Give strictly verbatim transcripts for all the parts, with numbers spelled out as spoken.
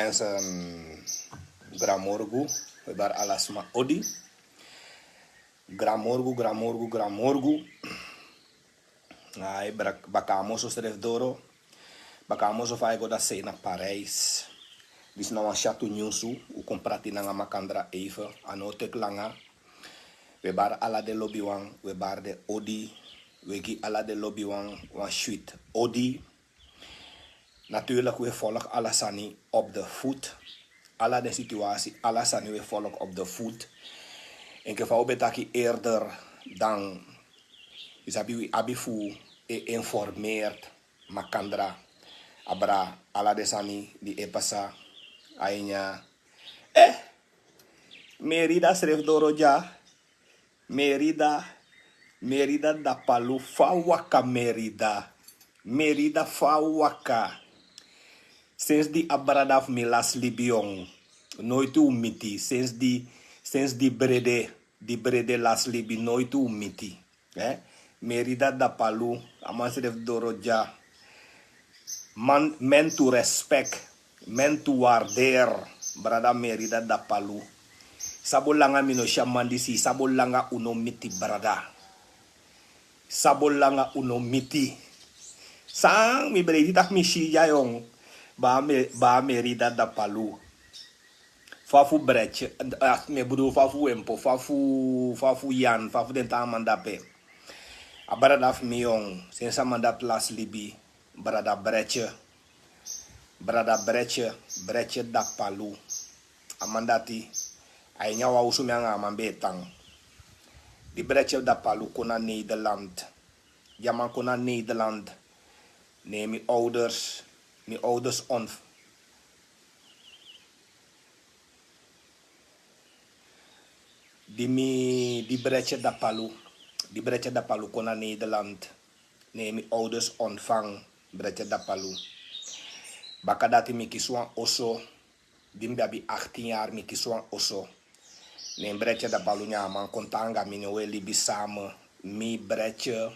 Mensen, gramorgu, we bari ala sma odi. Gramorgu, gramorgu, gramorgu. Ai, brak-, baka a moso srefi doro. Baka a moso fa a e go dati sei na Parijs. Disi na wan syatu nyunsu, un kon prati nanga makandra even, a no o teki langa. We bari ala den lobiwan, we bari den odi. We gi ala den lobiwan wan switi odi. Natuurlijk, we volg ala sani op de voet. Ala den situatie, ala sani we volg op de voet. Enke fa we ben taki eerder, dan yu sabi wi abi fu e informeert makandra abra ala den sani di e pasa a ini a. Eh, Merida srefi doro dya. Merida, Merida Dapalu, fa waka Merida. Merida, fa waka. Sensi di a brada fu mi lasi libi, yon, noiti un miti. Sensi di, sensi di brede, di brede lasi libi, noiti un miti. Eh? Merida Dapalu, a man srefi doro dya. Man, men tu respect, men tu waardeer, brada Merida Dapalu. Sabo langa mi no si a man disi, sabo langa un no miti, brada. Sabo langa un no miti. San mi breiti taki mi si dya, yon, ba Me-, ba Merida Dapalu. Fa fu Bretje, ah, mi e bedoel fa fu Wempo, fa fu, fa fu Yan, fa fu den taa man dape. A brada fu mi, yon, sensi a man dati lasi libi, brada Bretje. Brada Bretje, Bretje Dapalu. A man dati, a ini a wan osu mi anga a man ben e tan. Di Bretje Dapalu kon na Nederland. Di a man kon na Nederland, ne mi ouders, mi ouders ont-, di mi, di Bretje Dapalu, di Bretje Dapalu kon na Nederland, ne mi ouders ontvang Bretje Dapalu. Baka dati mi kisi wan oso, di mi ben abi achttien yari, mi kisi wan oso. Ne Bretje Dapalu, ne a man kon tan anga mi, ne we libi samen. Mi Bretje,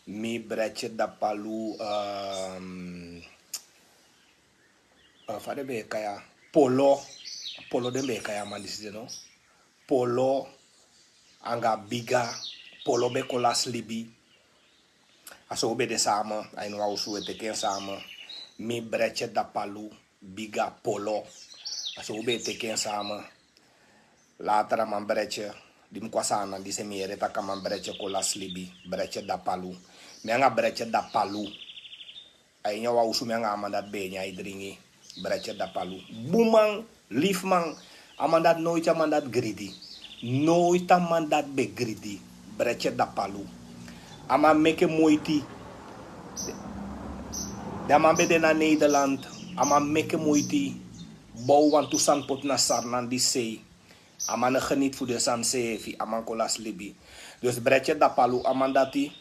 mi Bretje Dapalu, ehm, eh, fa den ben e kai a, Polo, Polo den ben e kai a man disi de, no? Polo anga Biga, Polo ben kon lasi libi. A so u ben de samen, a ini wan osu we teki en samen. Mi Bretje Dapalu, Biga, Polo. A so u ben e teki en samen. Later a man Bretje, di mi kon a Saanan disi, mi yere taki a man Bretje kon lasi libi, Bretje Dapalu. Mi anga Bretje Dapalu. A ini a wan osu mi anga a man dati ben e nyan e dringi, Bretje Dapalu. Bun man, lief man. A man dati noiti, a man dati gridi. Noiti a man dati ben gridi, Bretje Dapalu. A man meke moiti. Di a man ben de na Nederland, a man meke moiti. Bow wantu sani poti na Saanan disi sei. A man no geniet fu den sani seefi, a man kon lasi libi. Dus Bretje Dapalu, a man dati,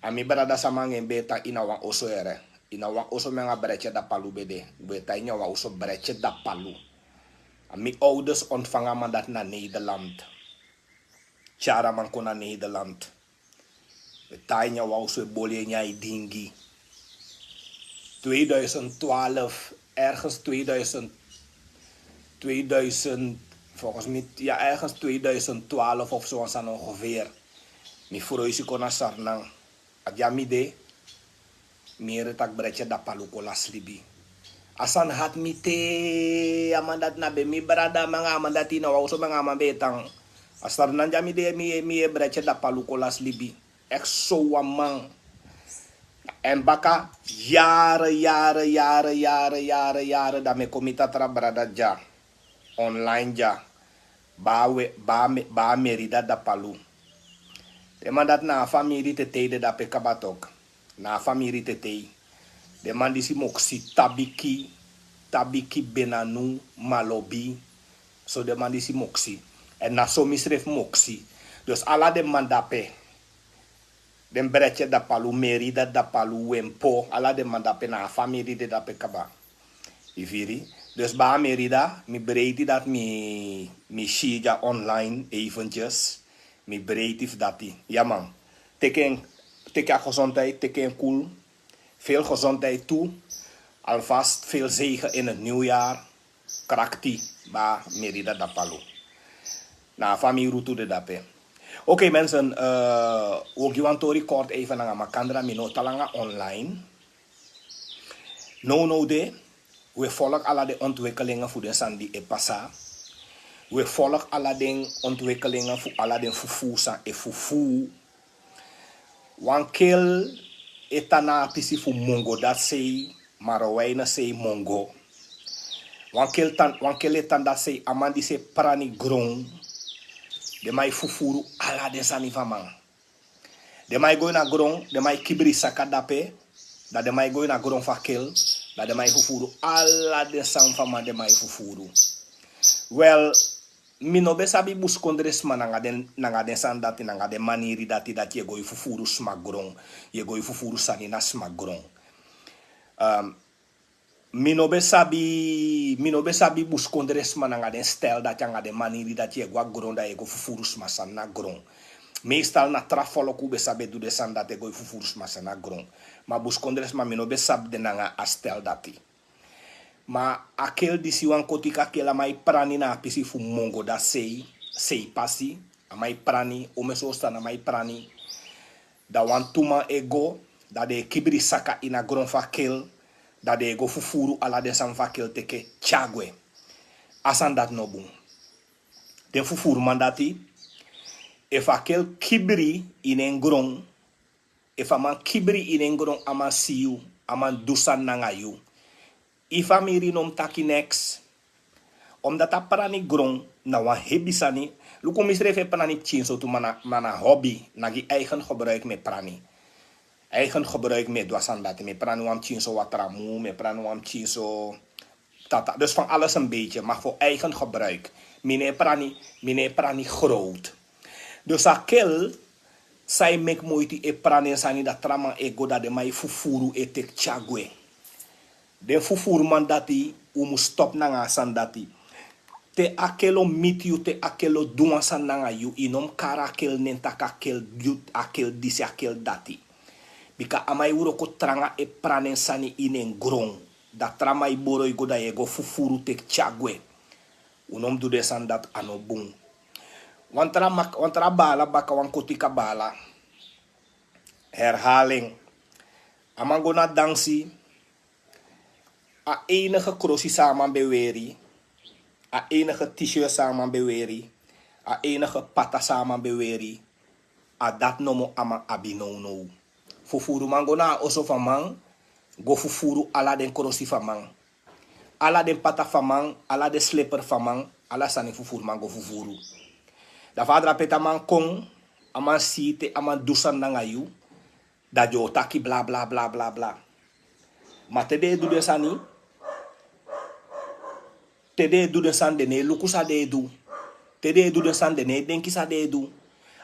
a mi brada sama anga en ben e tan ini a wan oso, yere. Ini a wan oso mi anga Bretje Dapalu ben de. We tan ini a wan oso, Bretje Dapalu. A mi ouders ontvang a man dati na Nederland. Tyari a man kon na Nederland. We tan ini a wan oso, we boli en nyan e dingi. Tweeduizend twaalf, ergens tweeduizend, tweeduizend, volgens mij, ja, ergens tweeduizend twaalf of zo was dat ongeveer. Mi verhuis kon na Saanan. A dya mi de, mi yere taki Bretje Dapalu kon lasi libi. A sani hati mi te, a man dati na ben mi brada, mi anga a man dati na wan oso, mi anga a man ben e tan. A Saanan dya mi de, mi, mi yere Bretje Dapalu kon lasi libi. Echt so wan man. En baka, yare, yare, yare, dan mi e kon miti a tra brada dya. Online dya. Baa we, baa Me-, baa Merida Dapalu. Den man dati na a famiri tetei den dape kaba tok. Na a famiri tetei. Den man disi moksi Tabiki, Tabiki, Benanu, Malobi. So den man disi moksi. En na so mi srefi moksi. Dus ala den man dape. Den Bretje Dapalu, Merida Dapalu, Wempo, ala den man dape na a famiri den dape kaba. I firi? Dus baa Merida, mi breiti dati mi, mi si dya online eventjes. Mi breiti fu dati. Ya man. Teki en, teki a gezondheid, teki en cool. Veel gezondheid tu. Alvast veel zegen in het nieuwjaar. Krakti, ba, merida dapalu. Na famiri tu de dape. Oké, mensen, eh, wi o gi wan tori kort even nanga makandra, mi no tan langa online. No, no de, wi e folg ala den ontwikkelingi fu den sani di e pasa. Wi e folg ala den ontwikkelingi fu ala den fufuu san e fufuu. Wan kel e tan na a pisi fu Mongo dati sei, Marowijne sei Mongo. Wan kel tan, wan kel e tan dati sei, a man disi e prani gron. Den man e fufuru ala den sani fu a man. Den man e go ini a gron, den man e kibri saka dape, dan den man e go ini a gron fu a kel, dan den man e fufuru ala den sani fu a man, den man e fufuru. Wel, mi no ben sabi buskondre sma nanga den, nanga den sani dati, nanga den maniri dati, dati yu e go e fufuru sma gron, yu e go e fufuru sani na sma gron. Ehm, mi no ben sabi, mi no ben sabi buskondre sma nanga den stijl dati, nanga den maniri dati yu e go a gron, dan yu e go fufuru sma sani na gron. Meestal na tra folku ben sabi e du den sani dati, e go e fufuru sma sani na gron. Ma buskondre sma, mi no ben sabi den nanga a stijl dati. Ma a kel disi, wan kotika kel, a man e prani na a pisi fu Mongo dati sei, sei pasi. A man e prani, omen so sani a man e prani. Dan wantu man e go, dan den e kibri saka ini a gron fu a kel, dan den e go fufuru ala den sani fu a kel teke tyari gwe. A sani dati no bun. Den fufuruman dati, efu a kel kibri ini en gron, efu a man kibri ini en gron, a man si yu, a man du sani nanga yu. Yu famiri no mu taki neks. Omdat a prani gron na wan hebi sani. Luku, misrefi e prani pikinso tu, ma na, ma na hobby, na gi eigen gebruik mi e prani. Eigen gebruik mi e du a sani dati. Mi e prani wan pikinso watramu, mi e prani wan pikinso tata. Dus van alles een beetje, maar voor eigen gebruik. Mi no e prani, mi no e prani groot. Dus a kel san e meki moiti e prani en sani, dan tra man e go, dan den man e fufuru, e teki tyari gwe. Den fufuruman dati, un mus stop nanga a sani dati. Te a kel o miti yu, te a kel o du wan sani nanga yu, yu no mu kari a kel nen taki a kel yu, a kel disi, a kel dati. Bika a man e wroko tranga e prani en sani ini en gron. Dan tra man e boro yu go, dan yu e go fufuru, teki tyari gwe. Un no mu du den sani dati, a no bun. Wan tra mak-, wan tra baala baka, wan kotika baala. Herhaling. A man go na dansi. A enige krosi san a man ben weri, a enige t-shirt san a man ben weri, a enige pata san a man ben weri, a dati nomo a man abi nownow. Fufuruman go na a oso fu a man, go fufuru ala den krosi fu a man. Ala den pata fu a man, ala den slipper fu a man, ala sani fufuruman go fufuru. Dan fa a drape, te a man kon, a man si yu, te a man du sani nanga yu, dan den o taki bla, bla, bla, bla, bla. Ma te den e du den sani, te den e du den sani, den no e luku san den e du. Te den e du den sani, den no e denki san den e du.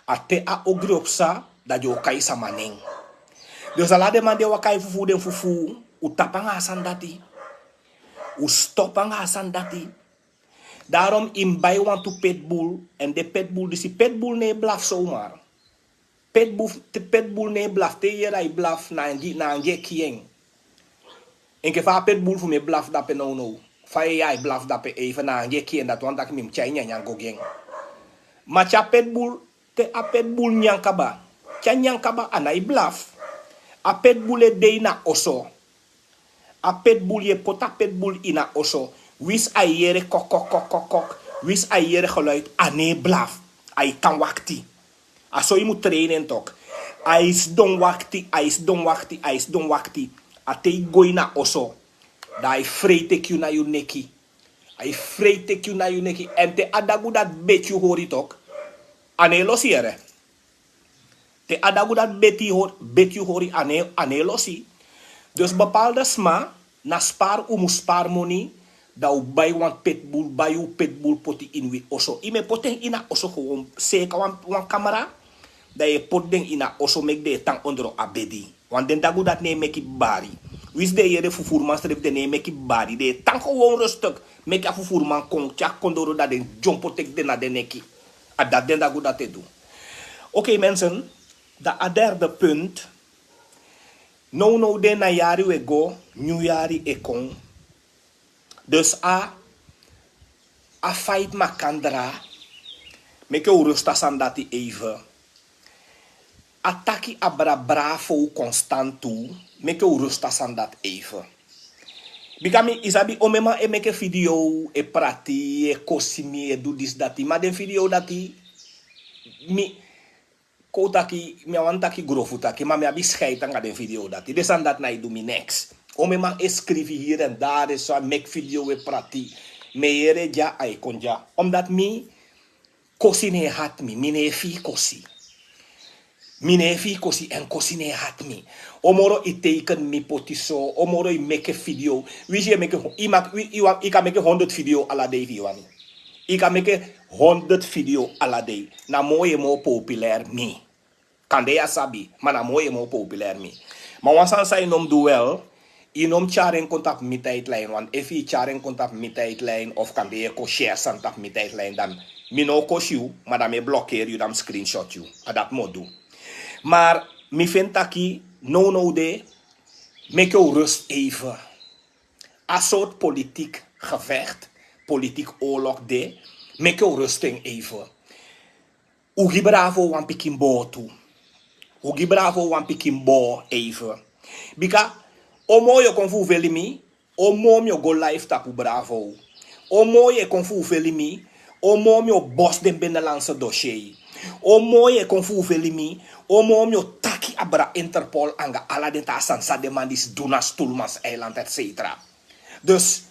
A te a ogri o psa, dan den o kai sama nen. Dus ala den man di e waka e fufuu den fufuu, un tapu anga a sani dati. Un stop anga a sani dati. Daarom yu mus bai wantu pitbull, èn den pitbull disi, pitbull no e blaf zomaar. Pitbull, te pitbull no e blaf, te yu yere a e blaf, na angi, na angi e kii en. Enke fa a pitbull fu mi e blaf dape nownow. Fa yu e yere a e blaf dape, even na angi e kii en, dati wani taki mi mus tyai nyanyan go gi en. Ma te a pitbull, te a pitbull nyan kaba, te a nyan kaba a no e blaf. A pitbull e de ini a oso. A pitbull, yu e poti a pitbull ini a oso. Winsi a e yere kok, kok, kok, kok, kok. Winsi a e yere geluid, a no e blaf. A e tan wakti. A so yu mus train en tok. A e sidon wakti, a e sidon wakti, a e sidon wakti. A te yu go ini a oso, dan a e frei teki yu na yu neki. A e frei teki yu na yu neki. Èn te a dagu dati beti yu hori tok, a no e losi yere. Te a dagu dati beti yu hori, beti yu hori, a no e, a no e losi. Dus bepaalde sma, na spaar un mus spaar moni, dan un bai wan pitbull, bai un pitbull poti ini wi oso. Yu mu e poti en ini a oso gewoon, seeka wan, wan kamera, dan yu e poti den ini a oso, meki den e tan ondro a bedi. Want den dagu dati no e meki bari. Winsi den e yere fufuruman srefi, den no e meki bari. Den e tan gewoon rustig. Meki a fufuruman kon, te a kon doro, dan den dyompo teki den na den neki. A dati den dagu dati e du. Oké, mensen, dan a derde punt. Nownow de na yari we go, nyun yari e kon. Dus a a fight makandra. Meke u rusta sani dati even. A taki abra bravo u konstant tu. Meke u rusta sani dati even. Bika mi isabi omeman e meke video, e prati, e kosi mi, e du disi dati, ma den video dati mi kon taki mi a wani taki grofu taki ma mi abi schaiti anga den video dati, den sani dati na e du mi neks. Omeman e skrifi hiri en dari so a meki video e prati. Mi e yere dya a e kon dya. Omdat mi kosi ne e hati mi, mi ne e fii kosi. Mi ne e fii kosi en kosi ne e hati mi. O moro i teiken mi poti so, o moro i meke video. Wisi e meke i maki i kan meke honderd video ala dei fi i wani. I kan meke honderd video ala dei. Na moo i e moo populer mi. Kande ya sabi ma na moo i e moo populer mi. Ma wan sani san i no mus du wel, i no mus tyari en kon tapu mi tijdlijn want efu i tyari en kon tapu mi tijdlijn of kande i e kon share sani tapu mi tijdlijn dan mi no o kosi yu. Ma dan mi e blokeri yu dan mi screenshot yu. A dati mi o du. Maar mi feni taki nownow de meke u rust even. A soort politik gevecht, politik oorlog de, meke u rust en even. U gi bravo wan pikin boo tu. U gi bravo wan pikin boo even. Bika o moo yu o kon fu u veli mi, o moo mi o go live tapu bravo. O moo yu e kon fu u veli mi, o moo mi o bosi den benelanse dosiei. O moo yu e kon fu u veli mi, o moo mi o taki abra interpol anga ala den taa sani san den man disi du na stulmans eiland etcetera. Dus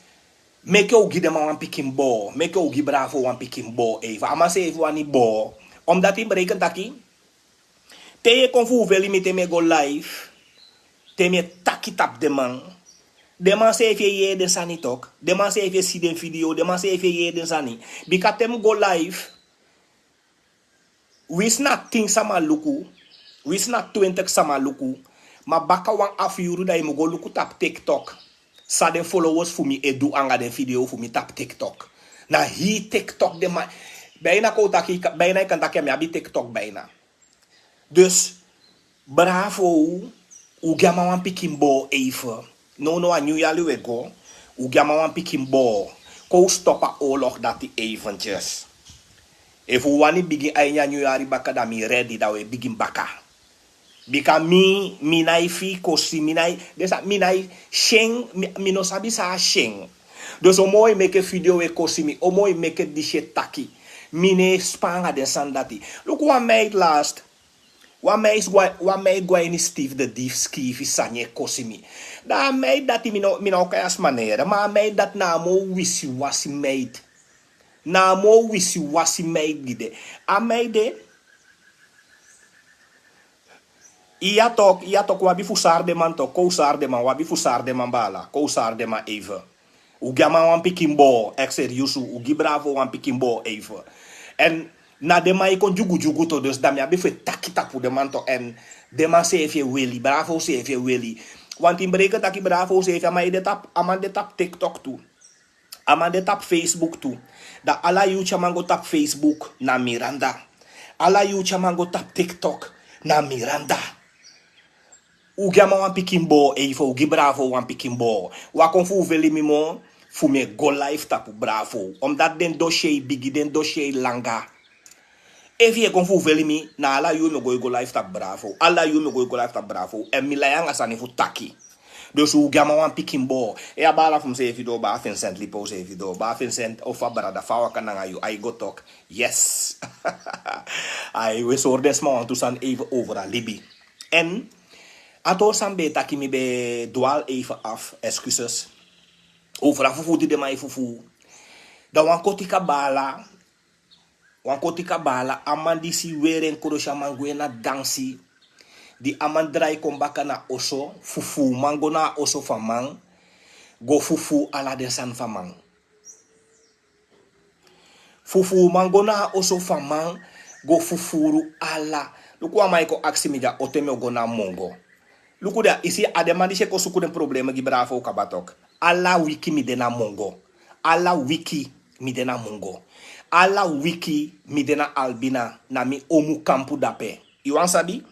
meke u gi den man wan pikin boo, meke u gi bravo wan pikin boo even. A man seefi wani boo. Omdati mi bereiken taki te yu e kon fu u veli mi te mi e go live, te mi e taki tapu den man, den man seefi e yee den sani tok. Den man seefi e si den video, den man seefi e yee den sani. Bika te mi go live, wisi na tin sama luku, wisi na twintik sama luku. Ma baka wan afu yuru dan yu mu go luku tapu tiktok san den followers fu mi e du anga den video fu mi tapu tiktok. Na hii tiktok den man, bijna kon u taki, bijna yu kan taki a mi abi tiktok bijna. Dus bravo, u gi a man wan pikin boo even. Nownow a nyun yali we go, u gi a man wan pikin boo. Kon u stop a oorlog dati eventjes. Efu u wani bigin a ini a nyun yari baka dan mi redi dan we bigin baka. Bika mi mi nai fii kosi mi nai, den sa mi nai syen. Mi no sabi san a syen. Dus o moo i meke video e kosi mi, o moo i meke disi e taki. Mi ne e span anga den sani dati. Luku wan meid last. Wan meid go a ini steve de dif skiifi sani e kosi mi. Dan a meid dati mi na o kai a smanere ma a meid dati na a moo wisiwasi meid. Na a moo wisiwasi meid gi de. A meid de. Iya tok iya tok wi abi fu sari den man tok kon u sari den man wi abi fu sari den man baala kon u sari den man even. U gi a man wan pikin boo ekseriusu u gi bravo wan pikin boo even. Èn na den man e kon dyugudyugu to dus dan mi abi fu e taki tapu den man to èn den man seefi e weli bravo seefi e weli. Wanti mi breken taki bravo seefi a man e de tapu a man de tapu tiktok tu. A man de tapu facebook tu. Dan ala yuti a man go tapu facebook na miranda. Ala yuti a man go tapu tiktok na miranda. U gi a man wan pikin boo eive u gi bravo wan pikin boo. Wi a kon fu u veli mi moo fu mi e go live tapu bravo. Omdati den dosiei bigi den dosiei langa. Efu yu e kon fu u veli mi na ala yuu mi o go e go live tapu bravo ala yuu mi o go e go live tapu bravo èn mi lai anga sani fu taki. Dus u gi a man wan pikin boo. E a baala fu mi seefi doo baa vincent lipo seefi doo baa vincent ofu a brada fa a waka nanga yu ai go tok. Yes. Ai we sori den sma wantu sani eive over a libi. Èn a tori san mi ben e taki mi ben e dwal eive afu excuses. Over a fufuu di den man e fufuu. Dan wan kotika baala wan kotika baala a man disi weri en krosi a man gwe na dansi. Di a man drai kon baka na oso fufuuman go na a oso fu a man go fufuu ala den sani fu a man. Fufuuman go na a oso fu a man go fufuru ala. Luku wan man e kon aksi mi dya ote mi o go na mongo. Luku dya i si a den man disi e kon suku den probleme gi bravo kaba tok. Ala wiki mi de na mongo. Ala wiki mi de na mungo. Ala wiki mi de na albina na mi omu kampu dape. Yu wani sabi?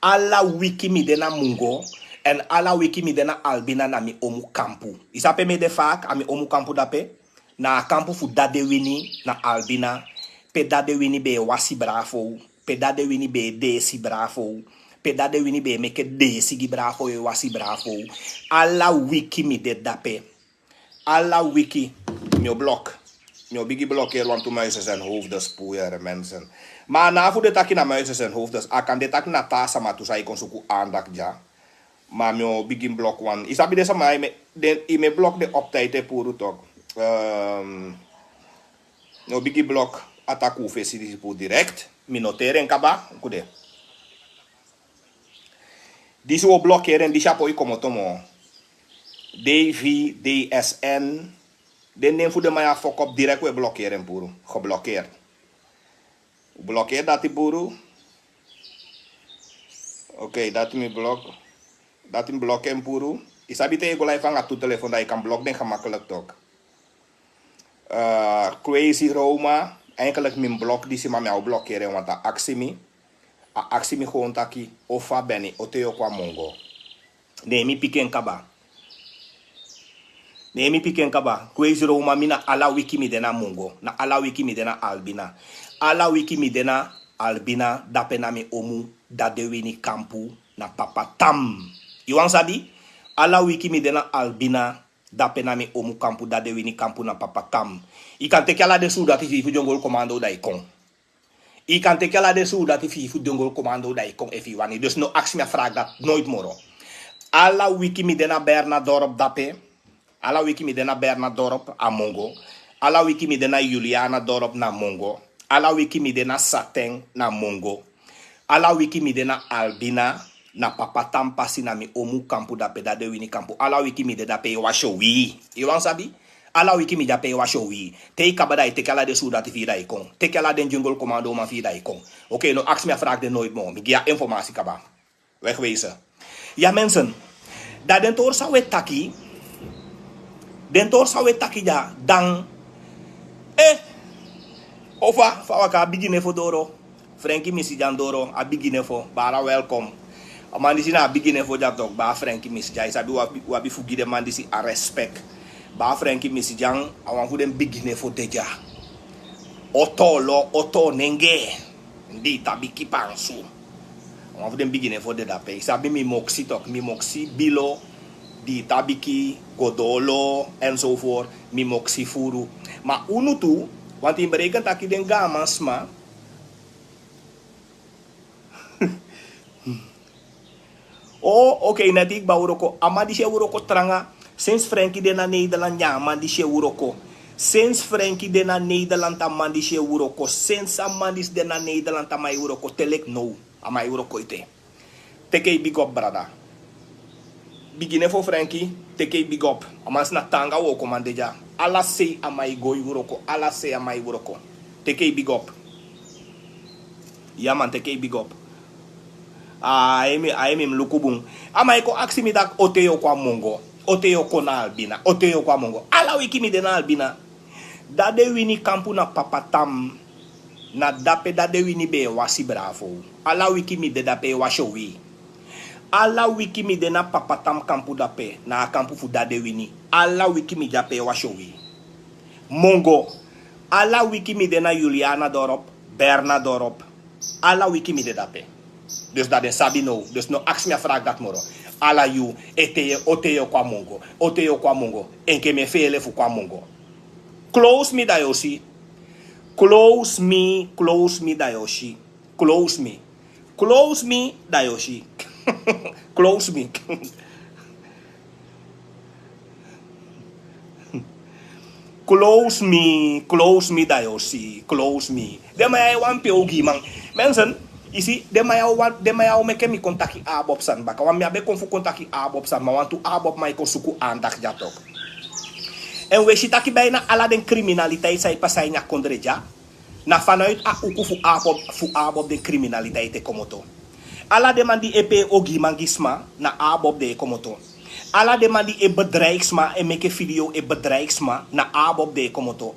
Ala wiki mi de na mungo. Èn ala wiki mi de na Albina na mi omu kampu. I sabi pe mi e de faak, a mi omu kampu dape. Na a kampu fu Dadewini na Albina. Pe Dadewini be e wasi bravo. Pe Dadewini be e deesi bravo. Pe Dadewini be e meke deesi gi bravo, e wasi bravo. Ala wiki mi de dape. Ala wiki mi o blok. Mi o bigin blokeri wantu Muizen en Hoofdes, puyere mensen. Ma a ná fu de taki na Muizen en Hoofdes, a kan de taki na taa sama tu san e kon suku aandacht dya. Ma mi o bigin blok wan. I sabi den sama, i me, den, i me blok den op tijd e puru tok. Ehm, mi o bigin blok a takuu fesi disi puru direct. Mi noteri en kaba, kude. Disi wi o blokeri en, disi a poi komoto moo. D V, D S N. Den nen fu den man ya fokop, direct wi e blokeri en puru. Geblokeri. Blokeri dati puru. Oké, dati mi blok. Dati mi blok en puru. I sabi te i go live anga tu telefon, dan i kan blok den gemakkelijk tok. Eh, Crazy Roma, eigenlijk mi blok disi, ma mi á o blokeri en, want a aksi mi. A aksi mi gewoon taki, o fa ben i, o te yu o kon a Mongo. Ne mi piki en kaba. Ne mi piki en kaba. Crazy Roma, mi na ala wiki mi de na Mongo. Na ala wiki mi de na Albina. Ala wiki mi de na Albina, dape na mi omu Dadewini kampu na Papa Tam. I wani sabi? Ala wiki mi de na Albina, dape na mi omu kampu, Dadewini kampu na Papa Tam. I kan teki ala den suudati fi i fu Jungle Commando, dan i kon. I kan teki ala den suudati fi i fu Jungle Commando, dan i kon efu i wani. Dus no aksi mi a vraag dati nooit moro. Ala wiki mi de na Bernadorp dape. Ala wiki mi de na Bernadorp, a Mongo. Ala wiki mi de na Julianadorp, na Mongo. Ala wiki mi de na Satin, na Mongo. Ala wiki mi de na Albina, na Papa Tam pasi, na mi omu kampu dape, Dadewini kampu. Ala wiki mi de dape e wasi uwii. I wani sabi? Ala wiki mi de dape e wasi uwii. Te i kaba, dan i teki ala den suudati fi i, dan i kon. Teki ala den Jungle Commando man fi i, dan i kon. Oké, no aksi mi a vraag de nooit moo. Mi gi a informasi kaba. Wegwezen. Ya mensen, dan den tori san wi e taki, den tori san wi e taki dya, dan, eh, o fa, fa waka, a bigi nefo doro. Frenki Misidyan doro, a bigi nefo, bara welkom. A man disi na a bigi nefo dya tok, bara Frenki Misidyan. I sabi wi abi, wi abi fu gi den man disi a respect. Bara Frenki Misidyan, a wan fu den bigi nefo de dya. Oto lo, oto nenge. Di tabiki pansu. A wan fu den bigi nefo de dape. I sabi mi moksi tok, mi moksi bilo, di tabiki, godolo, enzovoort, mi moksi furu. Ma unu tu, want i bereken taki den gaaman sma. Oh, oké, neti kba wroko. A man disi e wroko tranga. Sinds Frenki de na Nederland, ya, a man disi e wroko. Sinds Frenki de na Nederland, a man disi e wroko. Sinds a man disi de na Nederland, a man e wroko. Te leki now, a man e wroko ete. Teke i big up, brada. Bigi nefo Frenki, teke i big up. A man disi na taanga wookoman de dya. Ala sei a man e go e wroko. Ala sei a man e wroko. Teke i big up. Ya man, teke i big up. A, a e mi, a e mi luku bun. A man e kon aksi mi taki, o te yu o kon a Mongo, o te yu o kon na Albina, o te yu o kon a Mongo. Ala wiki mi de na Albina. Dadewini kampu na Papa Tam. Na dape Dadewini be e wasi bravo. Ala wiki mi de dape e wasi uwii. Ala wiki mi de na Papa Tam kampu dape, na a kampu fu Dadewini. Ala wiki mi de dape e wasi uwii. Mongo. Ala wiki mi de na Julianadorp, Bernadorp. Ala wiki mi de dape. Dus dan den sabi now. Dus no aksi mi a vraag dati moro. Ala yu, ete, o te yu o kon a Mongo, o te yu o kon a Mongo. Enke mi e feele fu kon a Mongo. Close mi, dan yu o si. Close mi, close mi, dan yu o si. Close mi. Close mi, dan yu o si. Close mi. Close mi, close mi, dan yu o si. Close mi. Den man ya e wani pe ogiman. Mensen, i si, den man ya o wan, den man ya o meke mi kon taki Abob sani baka. Want mi á be kon fu kon taki Abob sani, ma wantu Abob man e kon suku aandacht dya tok. Èn wi e si taki bijna ala den criminaliteit san e pasa ini a kondre dya, na vanuit a uku fu Abob, fu Abob den criminaliteit e komoto. Ala den man di e pee ogiman gi sma, na Abob den e komoto. Ala den man di e bedreig sma, e meke video e bedreig sma, na Abob den e komoto.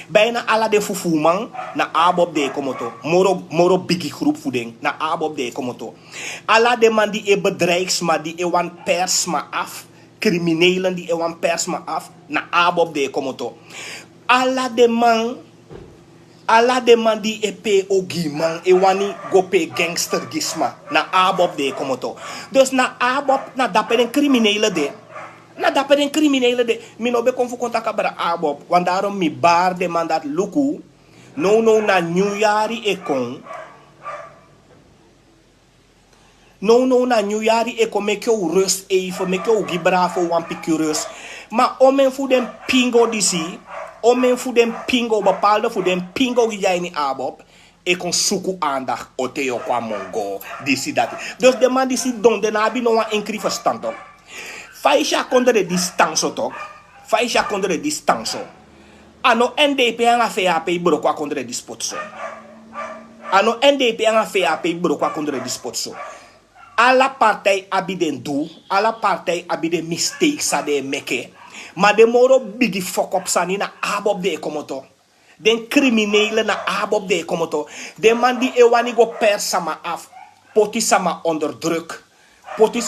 Bijna ala den fufuuman na abob den e komoto. Moro moro bigi grupu fu den na abob den e komoto. Ala den man di e bedrijksma di e wan persma af, kriminelen di e wan persma af, na abob den e komoto. Ala den man ala den man di e pe ogiman e wani go pe gangster gi sma, na abob den e komoto. Dus na abob na dape den kriminele de. Na dape den kriminele de. Mi no ben kon fu kon taki abra abob, want daarom mi bari den man dati luku. Nownow na nyuyari e kon. Nownow na nyuyari e kon, meki un rus eife, meki un gi bravo wan pikin rus. Ma omen fu den pingo disi, omen fu den pingo bepaalde fu den pingo gi dya ini abob, e kon suku andak. Ote yu o kon a mongo disi dati. Dus den man disi don den no abi no wan enkri festanto. Fa yu si a kondre disi tan so tok? Fa yu si a kondre disi tan so? A no n d p anga fap broko a kondre disi poti so. A no n d p anga fap broko a kondre disi poti so. Ala partij abi den du. Ala partij abi den mistake san den e meke. Ma den moro bigi fokop sani na abob den e komoto. Den kriminele na abob den e komoto. Den man di e wani go pers sama afu, poti sama onder druk. Poti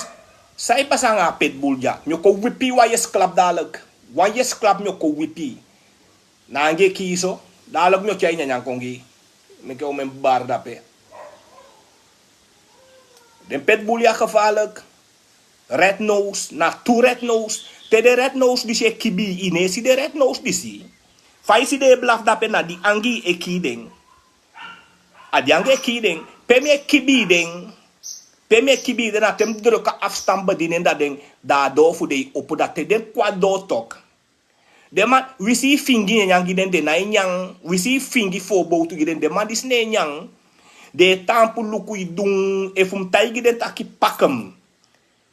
san e pasa nanga a pitbul dya? Mi o kon wipi wan yesi klap dalik. Wan yesi klap mi o kon wipi. Na angi e kii so. Dalik mi o tyai nyanyan kon gi yu. Meke un men bari dape. Den pitbul ya gefalik. Rednos na tu rednos. Te den rednos disi e kibi yu, yu no e si den rednos disi. Fa yu si den e blafu dape na di angi e kii den. A di angi e kii den. Pe mi e kibi den. Pe mi e kibi den na te mi druk a afstan bedini en dan den dan a doo fu den e opo dati te den kon a doo tok. Den man wi si yu fingi nyanyan gi den den nái nyan. Wi si yu fingi forbowtu gi den den man disi no e nyan. Den e tampu luku yu dun. Efu mi taigi den taki pakem.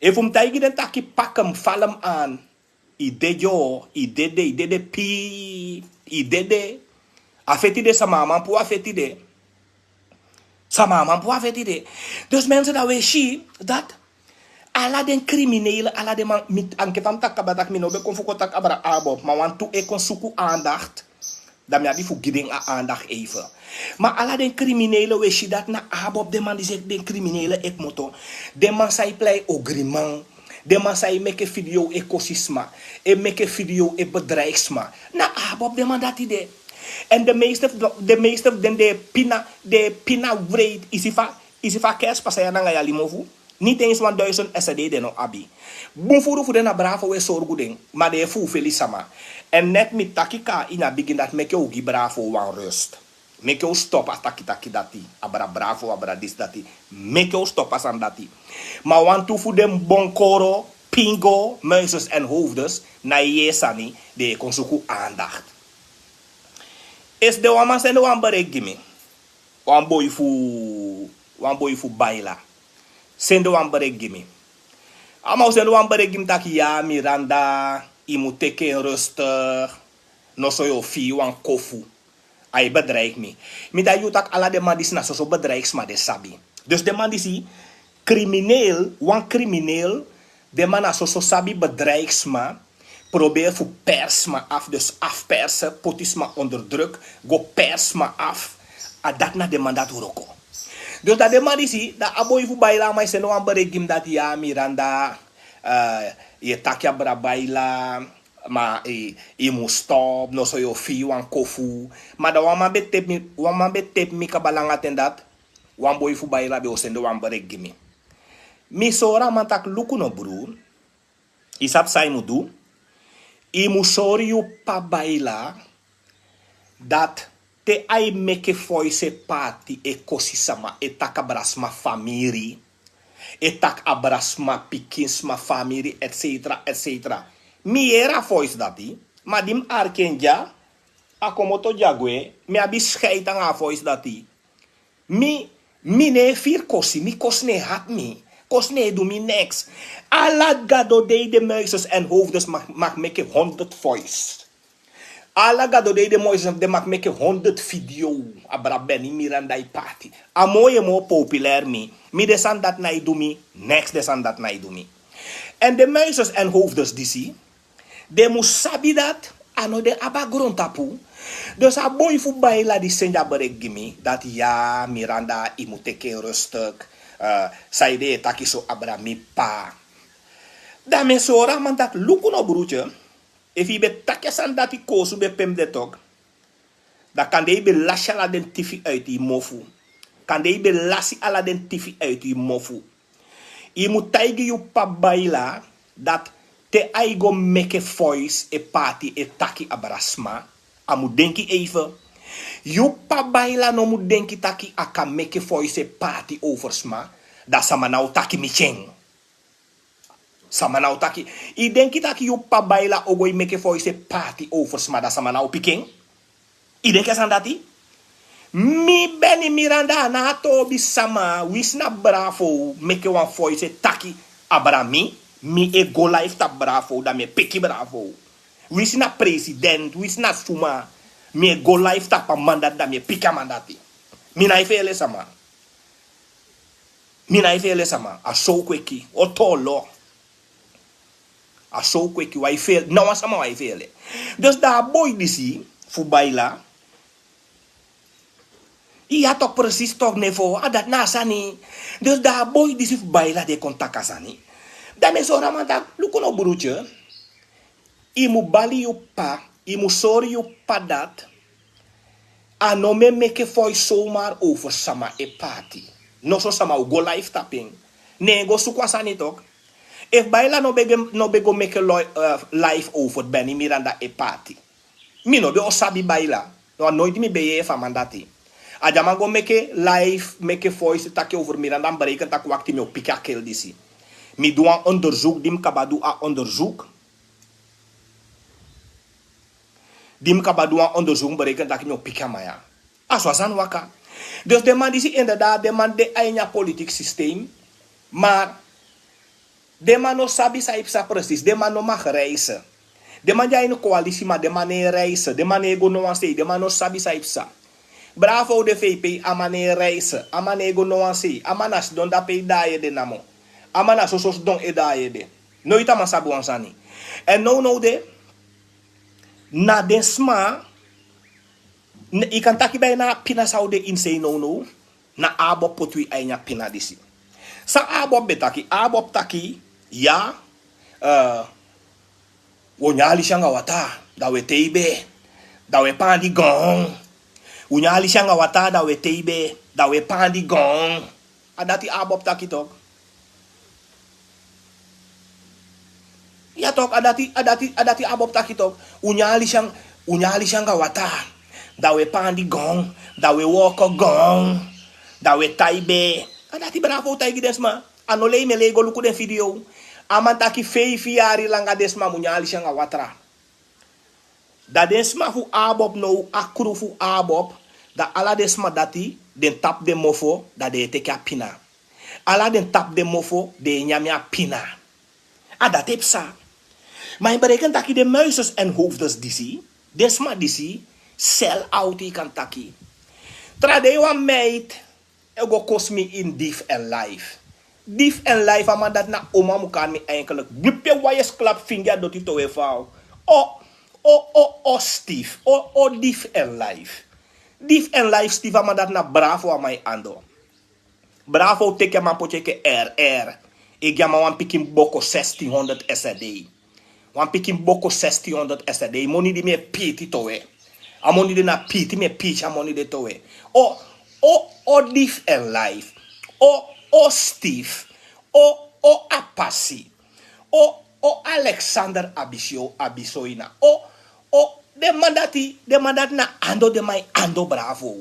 Efu mi taigi den taki pakem falem an. Yu dede o yu dede yu dede pii. Yu dede. A feti de sama a man puu a feti de. Sama a man puu a feti de. Dus mensen dan wi e si dat ala den kriminele ala den man mi anke fa mi taki kaba taki mi no ben kon fu kon taki abra abob ma wantu e kon suku andakt. Dan mi abi fu gi den a andakt eife. Ma ala den kriminele wi e si dati na abob den man di seki den kriminele e kmoto. Den man san e plei ogriman. Den man san e meke video e kosi sma, e meke video e bedreigi sma. Na abob den man dati de. Èn den meeste fu den den e pina den e pina wreiti. Yu si fa a kersi pasa ya nanga yu alimofu. Niti ensi wan duisend sd den no abi. Bun furu fu den na bravo un e sorgu den. Ma den e fuufeli sama. Èn neti mi taki kon na ini a bigin dati meke un gi bravo wan rust. Meke un stopu a takitaki dati. Abra bravo abra disi dati. Meke un stopu a sani dati. Ma wantu fu den bonkoro pingo muises èn howfdes na yeye sani. Den e kon suku andakt. Esi den wan man sende wan bereki gi mi. Wan boi fu wan boi fu baila. Sende wan bereki gi mi. A man o sende wan bereki gi mi taki ya miranda, yu mu teki en rustig. Noso yu o fii wan kofu. A e bedreigi mi. Mi dan yu taki ala den man disi na soso bedreigi sma den sabi. Dus den man disi krimineel wan krimineel. Den man na soso sabi bedreigi sma. Proberi fu pers sma afu dus afu perse poti sma onder druk. Go pers sma afu. A dati na den man dati wroko. Dus dan den man disi dan a boi fu baila a man e sende wan bereki gi mi dati ya miranda. Yu e taki abra baila. Ma yu mus stop noso yu o fii wan kofu. Ma dan wan man ben tepi mi kaba langa ten dati. Wan boi fu baila ben o sende wan bereki gi mi. Mi sori a man taki luku no bru. Yu sabi san yu mus du. Yu mus sori yu p'pa baila dati te a e meke foisi e parti e kosi sama e taki abra sma famiri. E taki abra sma pikin sma famiri etsetra etsetra. Mi yere a foisi dati. Ma di mi arki en dya a komoto dya gwe. Mi abi skeiti nanga a foisi dati. Mi mi no e firi kosi mi kosi no e hati mi. Kosi no e du mi neks. Ala gado dei de muises èn howfdes maki meki honderd fois. Ala gado dei de muises den maki meki honderd video. Abra beni miranda e pati. A moo yu e moo populer mi. Mi den sani dati na e du mi. Neks den sani dati na e du mi. Èn den muises èn howfdes disi den mus sabi dati a no den abi a grontapu. Dus a boi fu Baila di seni a bericht gi mi dati ya Miranda, i mu teki en rustig. Saide e taki so abra mi p'pa. Dan mi e sori a man dati luku no brutu. Efu i ben taki a sani dati kosu ben pe mi de tok. Dan kande i ben lasi ala den tifi uiti i mofu. Kande i ben lasi ala den tifi uiti i mofu. I mu taigi yu p'pa Baila dati te a e go meke voice e paati e taki abra sma, a mu denki even. Yu p'pa Baila no mu denki taki a kan meke voice e paati over sma. Dan sama na o taki mi tyen. Sama na o taki. I denki taki yu p'pa Baila o go e meke voice e paati over sma dan sama na o piki en? I denki a sani dati? Mi Beni Miranda a na a toobi sama, winsi na Bravo meke wan voice e taki abra mi, mi e go live tapu Bravo dan mi e piki Bravo. Winsi na president, winsi na suma, mi e go live tapu a man dati dan mi e piki a man dati. Mi na e fele sama. Mi na e fele sama a sow kweki o tolo. A sow kweki wan e fele na wan sama wan e fele. Dus dan a boi disi fu Baila. I ya tok presis tok nefo a dati na a sani. Dus dan a boi disi fu Baila di e kon taki a sani. Dan mi e sori a man taki luku no brutu. I mu bali yu p'pa, i mu sori yu p'pa dati. A no mu e meke voice somar over sama e paati. Noso sama o go live tapu en. Ne en go suku a sani tok. Efu Baila no ben go meke live over Beni Miranda e paati. Mi no ben o sabi Baila. No a noiti mi ben yee fu a man dati. A di a man go meke live meke voice taki over Miranda mi bereiken taki wakti mi o piki a kel disi. Mi du wan onderzoek di mi kaba du a onderzoek. Di mi kaba du wan onderzoek mi bereiken taki mi o piki a man ya. A so a sani waka. Dus den man disi inderdaad den man de a ini a politiki systeem. Maar den man no sabi san e psa presis den man no mag reise. Den man de a ini koalisi ma den man no e reise den man no e go no wan sei den man no sabi san e psa. Bravo de vp a man no e reise a man no e go no wan sei a man na sidon dape e daai ede namo. A man na soso sidon e daai ede. Noiti a man sabi wan sani. Èn nownow de na den sma i kan taki bai na a pina san o de ini sei nownow. Na abob poti wi a ini a pina disi. San abob ben taki abob taki ya. Wi o nyan alisi anga wata dan wi e tei be. Dan wi e paandi gon. Wi o nyan alisi anga wata dan wi e tei be dan wi e paandi gon. A dati abob taki tok. Ya tok a dati a dati a dati abob taki tok. Wi o nyan alisi anga wata dan wi e paandi gon dan wi e wooko gon dan wi e tai be. A dati bravo taigi den sma. A no lei mi e lei go luku den video. A man taki feifi yari langa den sma mu nyan alisi anga watra. Dan den sma fu abob now a kru fu abob. Dan ala den sma dati den tapu den mofo dan den e teki a pina. Ala den tapu den mofo den e nyami a pina. A dati e psa. Ma yu bereiken taki den muises èn hoofdes disi den sma disi sel auti yu kan taki. Tra dei wan meid e go kosi mi ini dif èn laif. Dif èn laif a man dati na uman mu kari mi enkelik blipi e wai e sklapu fingi a doti towe fu a o o o o stif o o dif èn laif. Dif èn laif stif a man dati na bravo a man e ando. Bravo teki a man poti enke rr e gi a man wan pikin boko sestin honderd sd. Wan pikin boko sestin honderd sd moni di mi e piiti towe. A moni de na piiti mi e piiti a moni de towe. O o o dif èn laif. O o stif. O o apasi. O o alexander abisio abisoina o o den man dati den man dati na ando den man e ando bravo.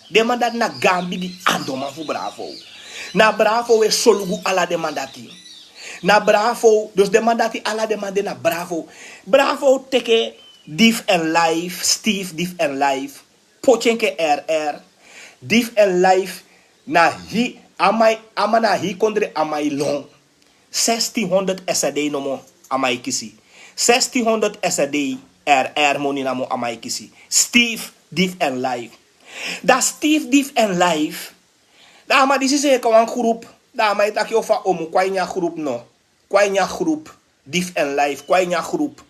Den man dati na gaan bigi andoman fu bravo. Na bravo e solugu ala den man dati. Na bravo dus den man dati ala den man de na bravo. Bravo teke dif èn laif stif dif èn laif. Poti enke rr dif èn laif. Na hi a man na hi kondre a man e lon. Sestin honderd sd nomo a man e kisi. Sestin honderd sd rr moni namo a man e kisi. Steve dif èn laif. Dan steve dif èn laif. Dan a man disi seke wan grup. Dan a man e taki ofu a omu kon a ini a grup no. Kon a ini a grup. Dif èn laif kon a ini a grup.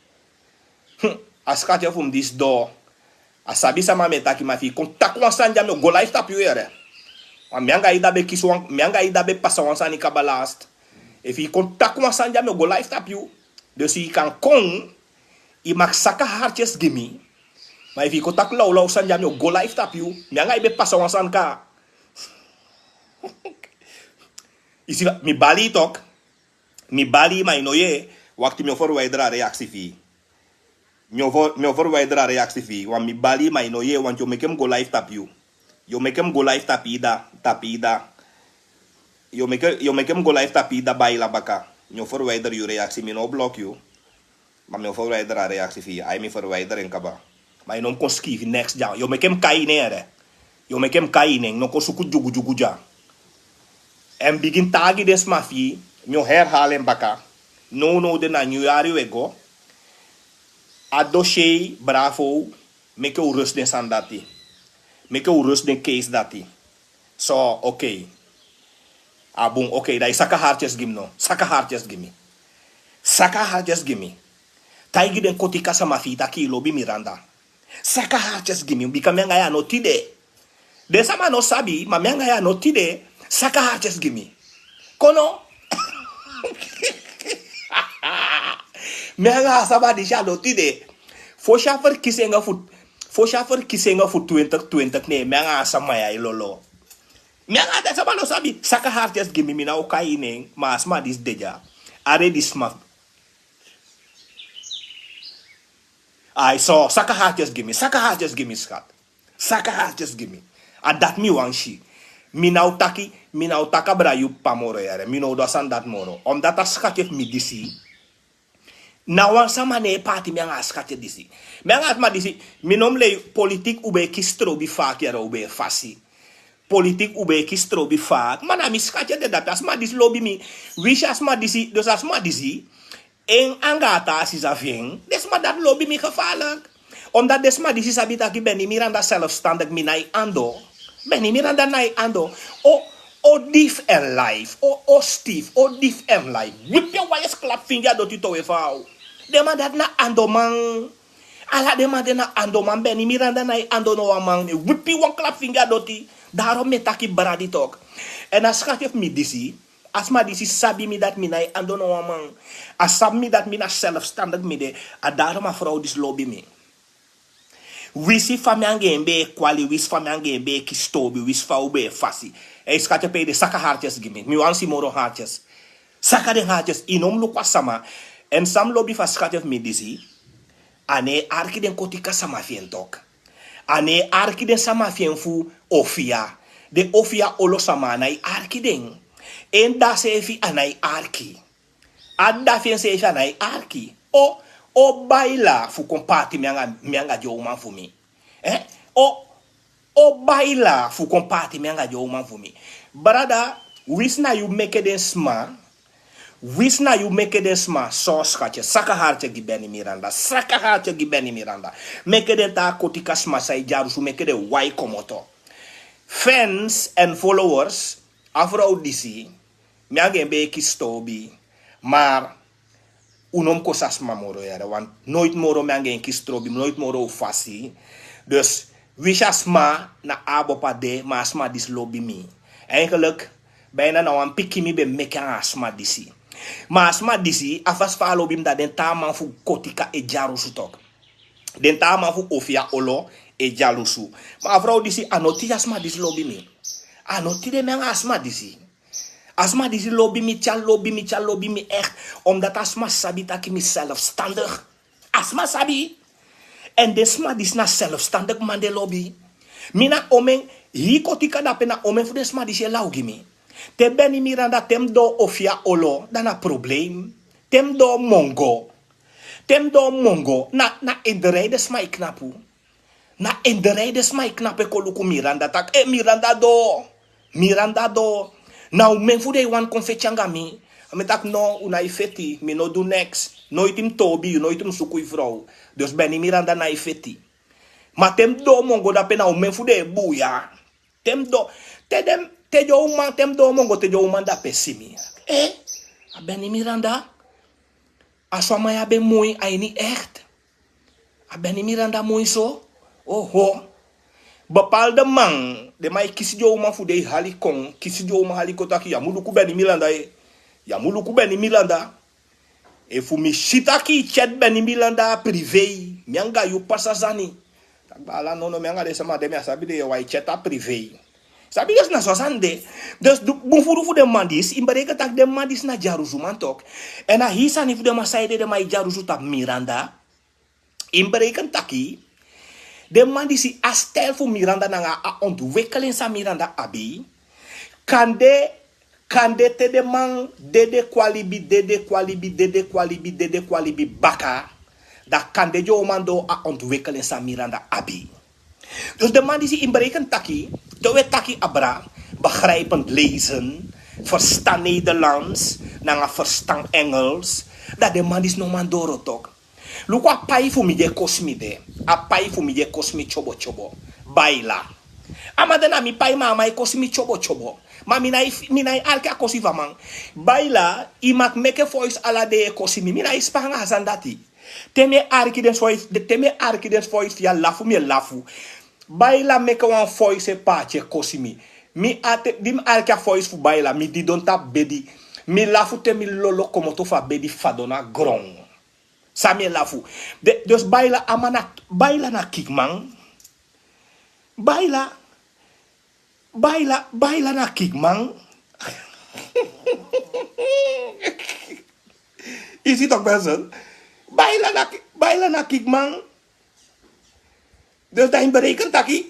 A skati fu mi disi doo. A sabi sama mi e taki, ma efu yu kon taki wan sani dya, mi o go live tapu yu, yere. Ma mi anga yu dati ben kisi wan, mi anga yu dati ben pasa wan sani kaba last. Efu yu kon taki wan sani dya, mi o go live tapu yu. Dus yu kan kon, yu mag saka hartjes gi mi. Ma efu yu kon taki lawlaw sani dya, mi o go live tapu yu. Mi anga yu ben pasa wan sani kaba. Yu si, mi bali yu tok. Mi bali yu, ma yu no yee. Wakti, mi o ferwijdra reaksi fi yu. Mi o fer, mi o ferwijdra reaksi fi yu. Want mi bali yu, ma yu no yee, want yu o meki mi go live tapu yu. Yu o meki mi go live tapu yu dati, tapu yu dati. Yu o meki, yu o meki mi go live tapu yu dati, baila baka. Mi o ferwijdra yu reaksi, mi no blok yu. Ma mi o ferwijdra reaksi fi yu. Ai, mi ferwijdra en kaba. Ma yu no mu kon skifi neks dya. Yu o meki mi kai yu nen, yere. Yu o meki mi kai yu nen, no kon suku dyugudyugu dya. Èn bigin taigi den sma fi yu, mi o herhaal en baka. Nownow de, na nyun yari wi e go. A dossier, bravo, meki un rust den sani dati. Meki un rust den case dati. So, oké. A bun, oké, dan yu saka hartjes gi mi no. Saka hartjes gi mi. Saka hartjes gi mi. Taigi den Kotika sama fi yu taki yu lobi Miranda. Saka hartjes gi mi, bika mi anga yu a no tide. Den sama no sabi, ma mi anga yu a no tide. Saka hartjes gi mi. Kono. Mi anga a sama disi a no tide. Fosi a ferkisi en fu, fosi a ferkisi en fu twintig twintig, ne mi anga a sama ya e lolo. Mi anga den sama no sabi. Saka hartjes gi mi, mi ná o kai yu nen, ma a sma disi de dya. A redi sma. Ai, so, saka hartjes gi mi, saka hartjes gi mi, skat. Saka hartjes gi mi. A dati mi wani si. Mi ná o taki, mi ná o taki abra yu p'pa moro, yere. Mi no o du a sani dati moro. Omdat a skatje fu mi disi. Ná wan sama no e paati mi anga a skatje disi. Mi anga a sma disi, mi no mu lei. Politiek un ben e kisi trobi faak, yere, un ben e fasi. Politiek un ben e kisi trobi faak. Ma na mi skatje de dape, a sma disi lobi mi. Winsi a sma disi, dus a sma disi, en anga a taa sisa fi en, den sma dati lobi mi gevaarlijk. Omdat den sma disi sabi taki Benny Miranda zelfstandig, mi nái ando. Benny Miranda nái ando. O, o dief en life, o, o stief, o dief en life. Wipi wan yesi klap fingi a doti towe fau. Den man dati na andoman. Ala den man de na andoman, Benny Miranda nái ando no wan man. Wipi wan klap fingi a doti. Daarom mi e taki bradi tok. Èn a skatje fu mi disi, a sma disi sabi mi dati mi nái ando no wan man. A sabi mi dati mi na zelfstandig mi de. A daarom a frow disi lobi mi. Winsi fa mi anga en ben e kwali, winsi fa mi anga en ben e kisi tobi, winsi fa un ben e fasi. Ei, skatje, pe yu de, saka hartjes gi mi. Mi wani si moro hartjes. Saka den hartjes, yu no mu luku a sama. Èn san mi lobi fu a skatje fu mi disi, a no e arki den Kotika sama fi en tok. A no e arki den sama fi en fu Ofia. Den Ofia olo sama, a nái arki den. En dda seefi a nái arki. A dda fi en seefi a nái arki. O, o baila fu kon paati mi anga, mi anga den uman fu mi. Eh? O, o baila fu kon paati mi anga den uman fu mi. Brada, winsi na yu meke den sma, winsi na yu meke den sma, so skatje, saka hartje gi Benny Miranda, saka hartje gi Benny Miranda. Meke den taa Kotika sma san e dyalusu, meke den wai komoto. Fans èn followers, a frow disi, mi anga en ben e kisi tobi, maar un no mu kosi a sma moro, yere, want nooit moro mi anga en kisi tobi, nooit moro un fasi. Dus winsi a sma na abopa de, ma a sma disi lobi mi. Eigenlijk, bijna na wan pikin mi ben meke anga a sma disi. Ma a sma disi, a fasi fa a lobi mi, dan den taa man fu Kotika e dyalusu tok. Den taa man fu Ofia olo e dyalusu. Ma a frow disi, a no tide a sma disi lobi mi. A no tide mi anga a sma disi. A sma disi lobi mi, tyari lobi mi, tyari lobi mi echt. Omdat a sma sabi taki mi zelfstandig. A sma sabi. Èn den sma disi na zelfstandig man den lobi. Mi na omen, hii Kotika dape na omen fu den sma disi e law gi mi. Te Benny Miranda, te mi doo Ofia olo, dan na probleem. Te mi doo Mongo. Te mi doo Mongo, na, na ederei den sma e knapu. Na ederei den sma e knapu e kon luku Miranda taki, eh, Miranda doo. Miranda doo. Na omen fu den e wani kon feti anga mi. A mi taki no, un nái feti, mi no du neks. Noiti mi tobi yu, noiti mi suku yu frow. Dus Benny Miranda nái feti. Ma te mi doo Mongo dape na omen fu den e buuya. Te mi doo, te den, te den uman, te mi doo Mongo, te den uman dape si mi. Eh, a Benny Miranda. A so a man ya ben moi a ini echt. A Benny Miranda moi so. Oho. Bepaalde man, den man e kisi den uman fu den e hali kon, kisi den uman hali kon taki: "Ya mu luku Benny Miranda, e. Ya mu luku Benny Miranda." Efu mi si taki i chat Benny Miranda a privé, mi anga yu pasa sani. Taki: "Baala, nono, mi anga den sama de, mi á sabi den, yu e chat a privé." Sabi, dus na so a sani de. Dus bun furu fu den man disi, i mus bereken taki den man disi na dyarusu man tok. Èn a hii sani fu den man, san ede den man e dyarusu tapu Miranda. I mus bereken taki den man disi, a stijl fu Miranda nanga a ontwikkeling san Miranda abi, kande, kande te den man dede kon a libi, dede kon a libi, dede kon a libi, dede kon a libi baka, dan kande den o man doro a ontwikkeling san Miranda abi. Dus den man disi, i mus bereken taki, te wi e taki abra, begrijpend lezen, verstaan Nederlands, nanga verstaan Engels, dan den man disi no man doro tok. Luku a pai fu mi di e kosi mi de. A pai fu mi di e kosi mi tyobo tyobo. Baila. A man de na mi pai, ma a man e kosi mi tyobo tyobo. Ma mi nái, mi nái arki a kosi fu a man. Baila, i mag meke voice ala dei e kosi mi. Mi nái span anga a sani dati. Te mi e arki den voice, te mi e arki den voice fu yu, a lafu mi e lafu. Baila meke wan voice e paati e kosi mi. Mi ati, di mi arki a voice fu Baila, mi didon tapu bedi. Mi lafu te mi lolo komoto fu a bedi fadon na gron. San mi e lafu. De, dus Baila, a man na, Baila na kikman. Baila, Baila, Baila na kikman. Isi tok, person. Baila na ki-, Baila na kikman. Dus dan i mus bereken taki,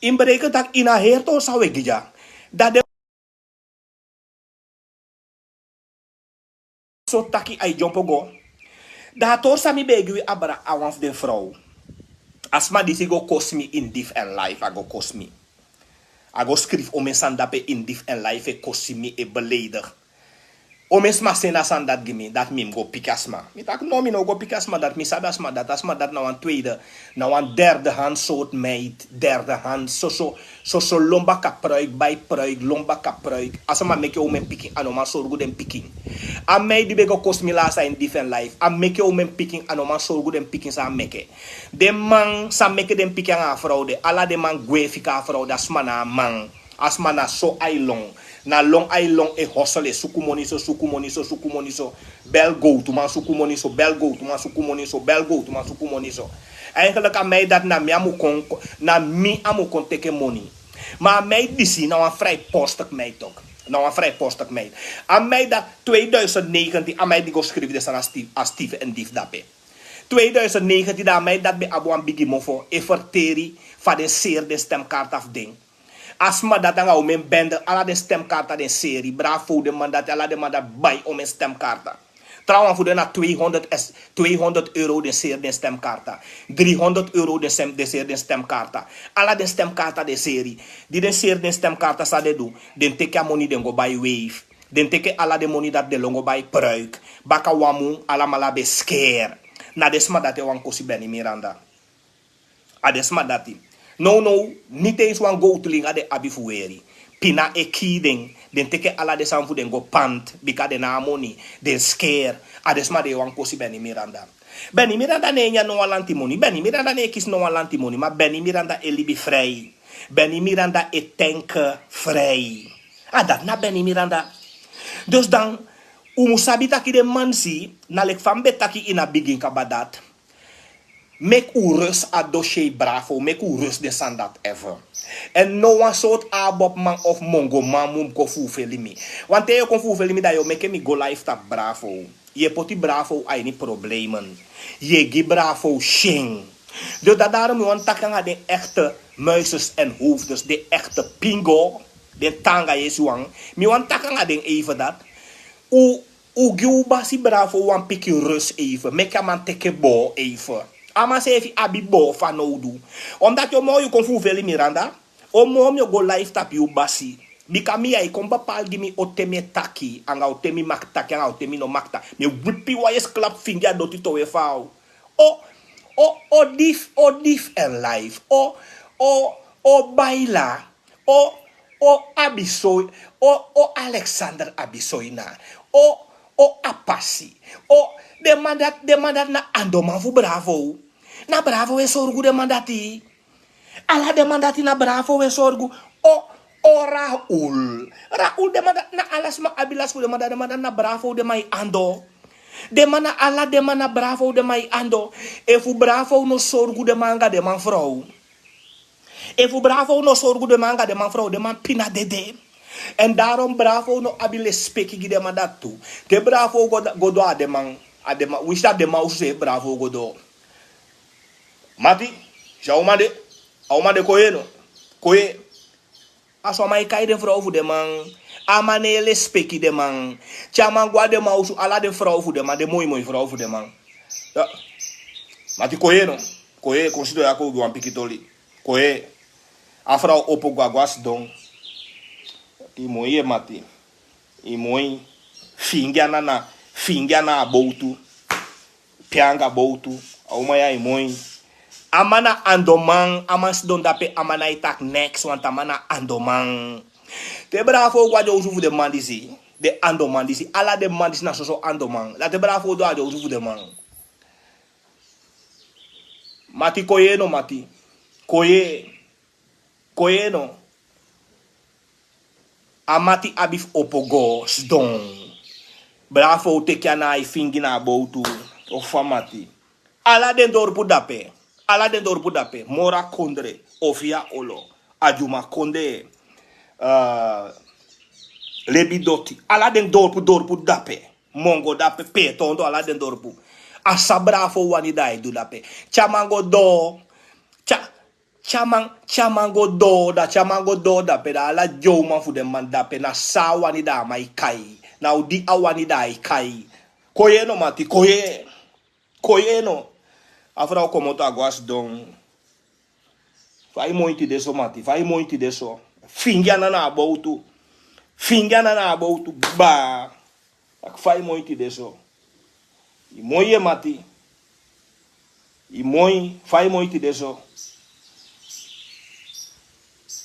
i mus bereken taki ini a heri tori san wi e gi dya, dan den so taki ai dyompo go. Dan a tori san mi ben e gi wi abra, a wan fu den frow. A sma disi go kosi mi in live and life, a go kosi mi. A go skrifi omeni sani dape in live and life, e kosi mi, e beleidigi. Omeni sma seni a sani dati gi mi, dati mi mus go piki a sma. Mi taki no, mi no o go piki a sma dati, mi sabi a sma dati, a sma dati na wan tweede, na wan derde hand soort meid, derde hand, soso, soso lon baka pruik, bai pruik, lon baka pruik. A sma meke omeni pikin, a no man sorgu den pikin. A meid di ben go kosi mi last a ini live and life, a meke omeni pikin, a no man sorgu den pikin san a meke. Den man san meke den pikin anga a frow de, ala den man gwe fika a frow de, a sma na a man. A sma na so ai lon. Na lon ai lon, e hosel, e suku moni so, suku moni so, suku moni so. Bel gowtuman suku moni so, bel gowtuman suku moni so, bel gowtuman suku moni so. Eigenlijk a meid dati na mi a mu kon, na mi a mu kon teke moni. Ma a meid disi na wan vrijpostig meid tok. Na wan vrijpostig meid. A meid dati tweeduizend negentien, a meid di go skrifi den sani a Steve, a Steve en Dief dape. Tweeduizend negentien, dan a meid dati ben abi wan bigi mofo, e ferteri fa den seri den stemkarta fu den. A sma dati anga omeni bende, ala den stemkarta den seri, Bravo, den man dati, ala den man dati bai omeni stemkarta. Trawan fu den na tweehonderd es-, tweehonderd euro den seri den stemkarta. Driehonderd euro den sem-, den seri den stemkarta. Ala den stemkarta den seri. Di den seri den stemkarta, san den du, den teki a moni den go bai weef. Den teke ala den moni dati, den lon go bai pruik. Baka wan mun, alamala ben skeer. Na den sma dati e wani kosi Benny Miranda. A den sma dati. Nownow, niti eens wan gowtulinga den abi fu weri. Pina e kii den, den teke ala den sani fu den go pant, bika den no abi moni, den skeer. A den sma di e wani kosi Benny Miranda. Benny Miranda no e nyan no wan lanti moni, Benny Miranda no e kisi no wan lanti moni, ma Benny Miranda e libi frei. Benny Miranda e tenke frei. A dati na Benny Miranda. Dus dan, un mu sabi taki den man disi, na leki fa mi ben taki ini a bigin kaba dati, meki un rus a dossier Bravo, meki un rus den sani dati efu. Èn no wan sortu abob man of mongo man mu kon fufeli mi. Want te yu o kon fufeli mi, dan yu o meke mi go live tapu Bravo. Yu e poti Bravo a ini problemen. Yu e gi Bravo syen. Dus dati, daarom mi wani taki anga den echte muizes en hoofders, den echte pingo, den taanga yesi wan. Mi wani taki anga den even dati. Un, un gi un basi Bravo wan pikin rus even. Meki a man teke boo even. A man seefi abi boo fanowdu. Omdat yu o moo yu kon fufeli Miranda, o moo mi o go live tapu yu basi. Bika mi ya e kon bepaal gi mi on ten mi e taki, anga on ten mi mag taki, anga on ten mi no mag taki. Mi e wipi wan yesi klap fingi a doti towe fa a o. O, o, o Dief, o Dief en Life. O, o, o Baila. O, o Abisoi, o, o Alexander Abisoina. O, o Apasi. O, Den man dati, den man dati na andoman fu Bravo. Na Bravo e sorgu den man dati. Ala den man dati na Bravo e sorgu. O, o Raul. Raul, den man dati na ala sma abi lasi fu den man dati, den man dati na Bravo den man e ando. Den man na ala den man na Bravo den man e ando. Efu Bravo no sorgu den man anga den man frow. Efu Bravo no sorgu den man anga den man frow, den man pina dede. En daarom Bravo no abi lespeki gi den man dati tu. Te Bravo go, go doo a den man, a den man, winsi a den man osu seefi Bravo go doo. Mati, si a uman de, a uman de kon yee no. Kon yee. A so a man e kai den frow fu den man. A man no e lespeki den man. Te a man go a den man osu, ala den frow fu den man, den moi moi frow fu den man. Ya. Mati, kon yee no. Kon yee, kon sidon ya, kon gi wan pikin toli. Kon yee. A frow opo go a go a sidon. I moi, mati. I moi. Fingi ana na, fingi ana a bowtu. Pe anga bowtu. A uman ya i moi. A man na andoman, a man sidon dape, a man nái taki neks, want a man na andoman. Te Bravo go a den osu fu den man disi, den andoman disi, ala den man disi na soso andoman. Da te Bravo doo a den osu fu den man. Mati, kon yee no, mati. Kon yee. Kon yee no. A mati abi fu opo go sidon. Bravo teki ana ai fingi na a bowtu. O fa, mati. Ala den dorpu dape. Ala den dorpu dape. Moro a Kondre. Ovia Olo. Adyuma Kondre. Eh, Lebi Doti. Ala den dorpu, dorpu dape. Mongo dape, Petondo, ala den dorpu. A san Bravo wani da ai du dape. Te a man go doo. Te a, te a man, te a man go doo, da te a man go doo dape, da ala dyowman fu den man dape, na san a wani da a man e kai. Na odi a wani da ai kai. Kon yee no, mati, kon yee. Kon yee no. A frow komoto a go a sidon. Fa i moi tide so, mati, fa i moi tide so. Fingi ana na a bowtu. Fingi ana na a bowtu. Ba. Taki fa i moi tide so. I moi, mati. I moi, fa i moi tide so.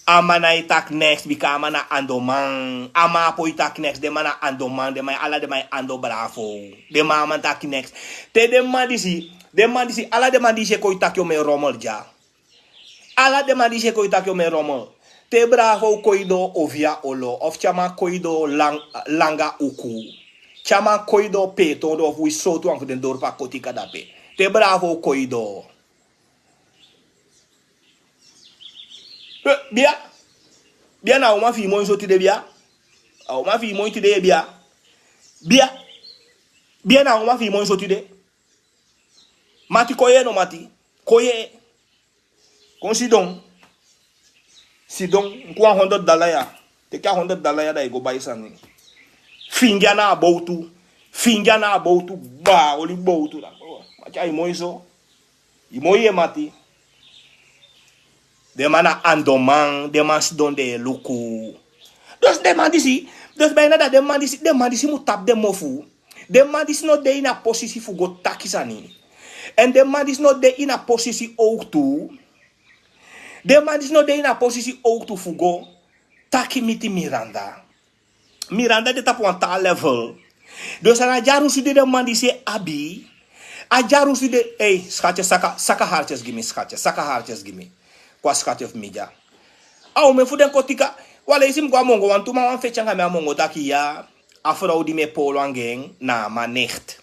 A man nái taki neks, bika a man na andoman. A man á poi taki neks, den man na andoman, den man, ala den man e ando Bravo. Den man á man taki neks. Te den man disi, den man disi, ala den man disi e kon e taki omeni rommel dya. Ala den man disi e kon e taki omeni rommel. Te Bravo kon e doo Ovia Olo, of te a man kon e doo Lang-, Langa Uku. Te a man kon e doo Petondo, of wi sowtu wan fu den dorpu a Kotika dape. Te Bravo kon e doo. Eh, bia. Bia, na a uman fi i moi so tide, bia. A uman fi i moi tide, bia. Bia. Bia, na a uman fi i moi so tide. Mati, kon yee no, mati. Kon yee. Kon sidon. Sidon, kon a honderd dala ya. Teki a honderd dala ya, da i go bai sani. Fingi ana a bowtu. Fingi ana a bowtu. Ba, oli bowtu da. Mati, ai moi so. I moi, mati. Den man na andoman, den man sidon den e luku. Dus den man disi, dus bijna da den man disi, den man disi mu tapu den mofu. Den man disi no de ini a posisi fu go taki sani. En den man disi no de ini a posisi owktu. Den man disi no de ini a posisi owktu fu go taki miti Miranda. Miranda de tapu wan taa level. Dus a na dyarusi di den man disi e abi. A dyarusi de, ei, schatje, saka, saka hartjes gi mi, schatje, saka hartjes gi mi. Kon a schatje fu mi dya. A omen fu den Kotika, wan leisi mi go a Mongo, wantu man wan feti anga mi a Mongo taki ya, a frow di mi e poolo anga en, na a man nicht.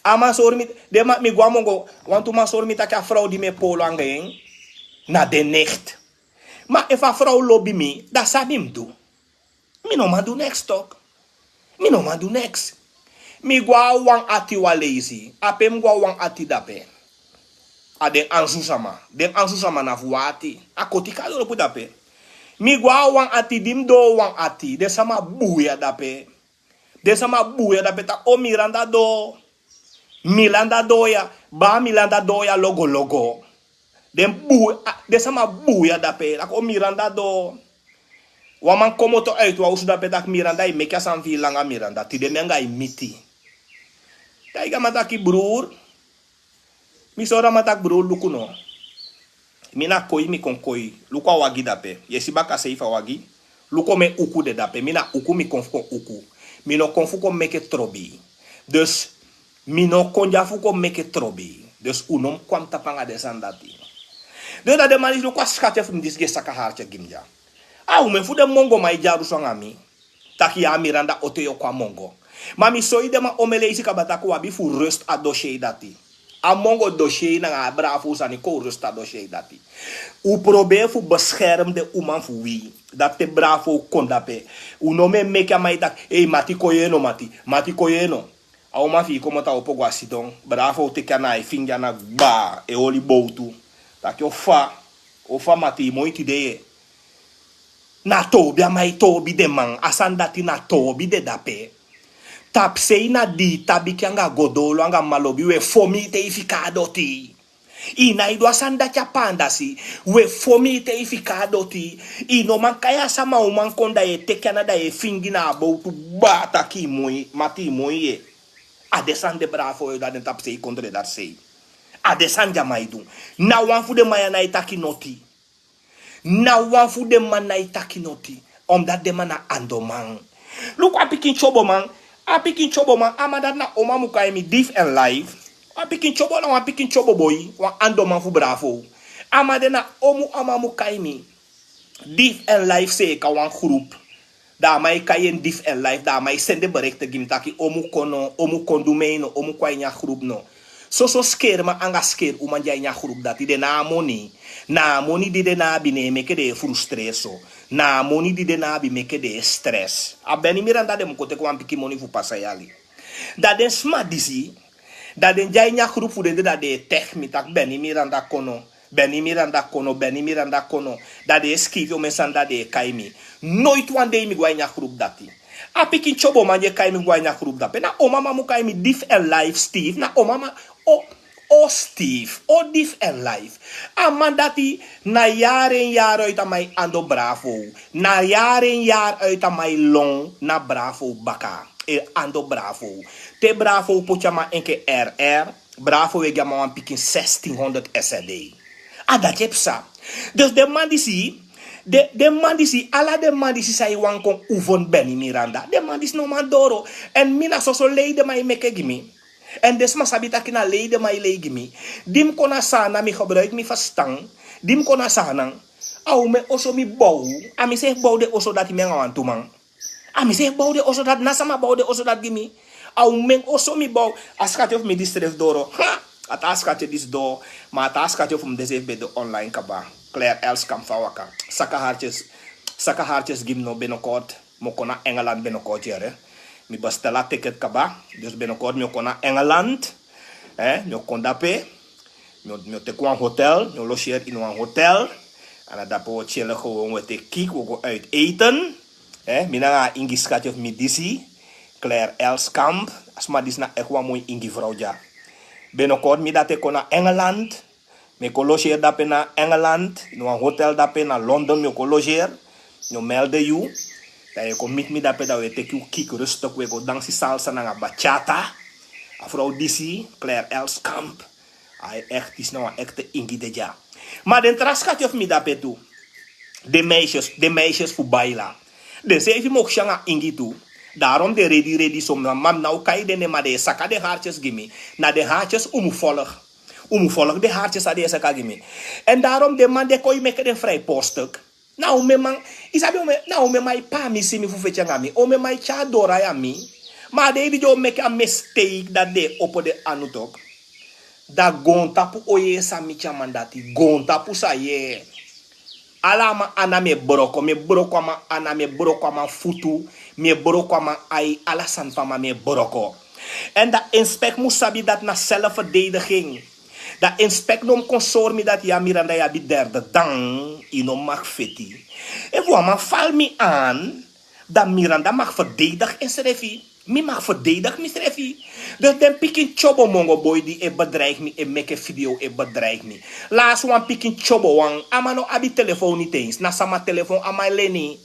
A man sori mi, den man, mi go a Mongo, wantu man sori mi taki a frow di mi e poolo anga en, na den nicht. Ma efu a frow lobi mi, da san mi mu du? Mi no man du neks toch. Mi no man du neks. Mi go a wan ati wan leisi. A pe mi go a wan ati dape. A den ansu sama. Den ansu sama na fu wan ati. A Kotika dorpu dape. Mi go a wan ati, di mi doo wan ati. Den sama buya dape. Den sama buya dape taki o Miranda doo. Miranda doo ya. Baa Miranda doo ya logologo. Den buu, a, den sama buya dape. Taki o Miranda doo. Wan man komoto uit wan osu dape taki Miranda, i meki a sani fi i langa Miranda. Tide mi anga i miti. Taigi a man taki broer. Mi sori a man taki broer, luku no. Mi na koi, mi kon koi. Luku a wagi dape. Yu e si bakasei fu a wagi. Luku omen uku de dape. Mi na uku, mi kon fu kon uku. Mi no kon fu kon meke trobi. Dus, Mi no kon dya fu kon meke trobi. Dus un no mus kon na mi tapu anga den sani dati. Dus dan den man disi luku a skati fu mi disi gi e saka hartye gi mi dya. A umen fu den mongo man e dyaru so anga mi. Taki ya Miranda ote yu o kon a mongo. Ma mi soi den man omen leisi kaba taki un abi fu rust a dosier dati. A mongo dosier nanga a bravo sani kon rust a dosier dati. Un probeer fu bescherm den uman fu wi. Dati te bravo kon dape. Un no mus e meke a man e taki ei mati kon yeno mati. Mati kon yeno. A uman fi i komoto a opo go a sidon. Bravo teki ana a e fingi ana gbaa e oli bowtu. Taki o fa. O fa mati i moi tide ye. Na toobi a man e toobi den man a sani dati na toobi den dape. Tapusei na di i tabiki anga godolo anga malobi un e fo mi ete i fika a doti. I nai du a sani dati a paandasi. Un e fo mi ete i fika a doti. I no man kai a sama uman kon da yu e teki ana da yu e fingi na a bowtu. Baa taki i moi mati i moi ye. A den sani de bravo e du a den tapusei kondre dati sei. A den sani di a man e du. Na wan fu den man ya nai taki noti. Na wan fu den man nai taki noti. Omdat den man na andoman. Luku a pikin tyoboman. A pikin tyoboman a man dati na oma mu kai mi dif en life. A pikin tyobo na wan pikin tyobo boi wan andoman fu bravo. A man de na omu a man mu kai mi. Dif en life seeka wan group. Da a man e kai en dif en life da a man e sende berekte gi mi taki omu kon no omu kon du mei no omu kon a ini a group no. Soso skerman anga skeruman di a ini a group dati den na a moni. Na a moni di den na abi ne e meke den e frustreer so. Na a moni di den na abi meke den e stress a beni miranda den mu kon teki wan pikin moni fu pasa yali. Da den sma disi da den di a ini a group fu den de da den e tegi mi taki beni miranda kon no. Beni miranda kono beni miranda kono. Da den e skiifi omen sani da den e kai mi. Noiti wan dei mi go a ini a grupu dati. A pikin tyoboman di e kai mi go a ini a grupu dape na o mama mu kai mi dif èn life stiifi na o mama. O stiifi o dif èn life. A man dati na yari en yari uiti a man e ando bravo. Na yari en yari uiti a man e lon na bravo baka. E ando bravo. Te bravo poti a man enke rr. Bravo e gi a man wan pikin sestin honderd sd. A dati e psa. Dus den man disi den man disi ala den man disi san e wani kon ufon beni miranda den man disi no man doro. Èn mi na soso lei den man e meke gi mi. Èn den sma sabi taki na lei den man e lei gi mi. Di mi kon na saanan mi gebruiki mi ferstan. Di mi kon na saanan a umen oso mi bow. A mi seefi bow den oso dati mi anga wantu man. A mi seefi bow den oso dati na sama bow den oso dati gi mi. A umen oso mi bow. A skati fu mi disi srefi doro. A taa skati disi doro. Ma a taa skati fu mi de seefi ben de online kaba. Kler elskamp fu a waka. Saka hartyes saka hartyes gi mi no benokort. Mi o kon na engeland benokort yere. Mi bestel a tiket kaba. Dus benokort mi o kon na engeland. Mi o kon dape. Mi o teki wan hotel mi o loseri ini wan hotel. A na dape wi o tyele gewon wi e teki kiki wi o go uiti eten. Mi nanga a ingi skati fu mi disi. Kler elskamp. A sma disi na eki wan moi ingi frow dya. Benokort mi dati e kon na engeland. Mi e kon loseri dape na engeland ini wan hotel dape na london mi o kon loseri. Mi o melde yu. Dan yu e kon miti mi dape dan wi e teki yu kiki rustuk wi e go dansi salsa nanga batyata. A frow disi kler elskamp. A e ekti disi na wan ekte ingi de dya. Ma den tra skati fu mi dape tu. Den meisjes fu baila. Den seefi mi o kisi anga ingi tu. Darom den redi redi so mi na man mi na o kai den nen ma den e saka den hartyes gi mi. Na den hartyes un mu folg. Un mu folg den hartyes san den e saka gi mi. Èn darom den man di e kon e meke den frai postuk. Na umen man yu sabi umen na umen man e pamisi mi fu feti anga mi umen man e tyari doro aya mi. Ma a dei di den o meke a mesteik dati den e opo den anu toki. Da goontapu o yee san miti a man dati goontapu sa yee. Ala a man ana mi e broko mi e broko a man ana mi e broko a man futu. Mi e broko a man ai ala sani fu a man mi e broko. Èn da inspek mu sabi dati na selfverdediging. Da inspek no mu kon sori mi dati ya miranda yu abi derde dan. Yu no maki feti. Efu wan man fali mi an da miranda maki ferdedigi ensrefi. Mi maki ferdedigi misrefi. Dus den pikin tyobo mongo boi di e bedreigi mi e meke video e bedreigi mi. Lasi wan pikin tyobo wan a man no abi telefon niti ens na sama telefon a man e leni.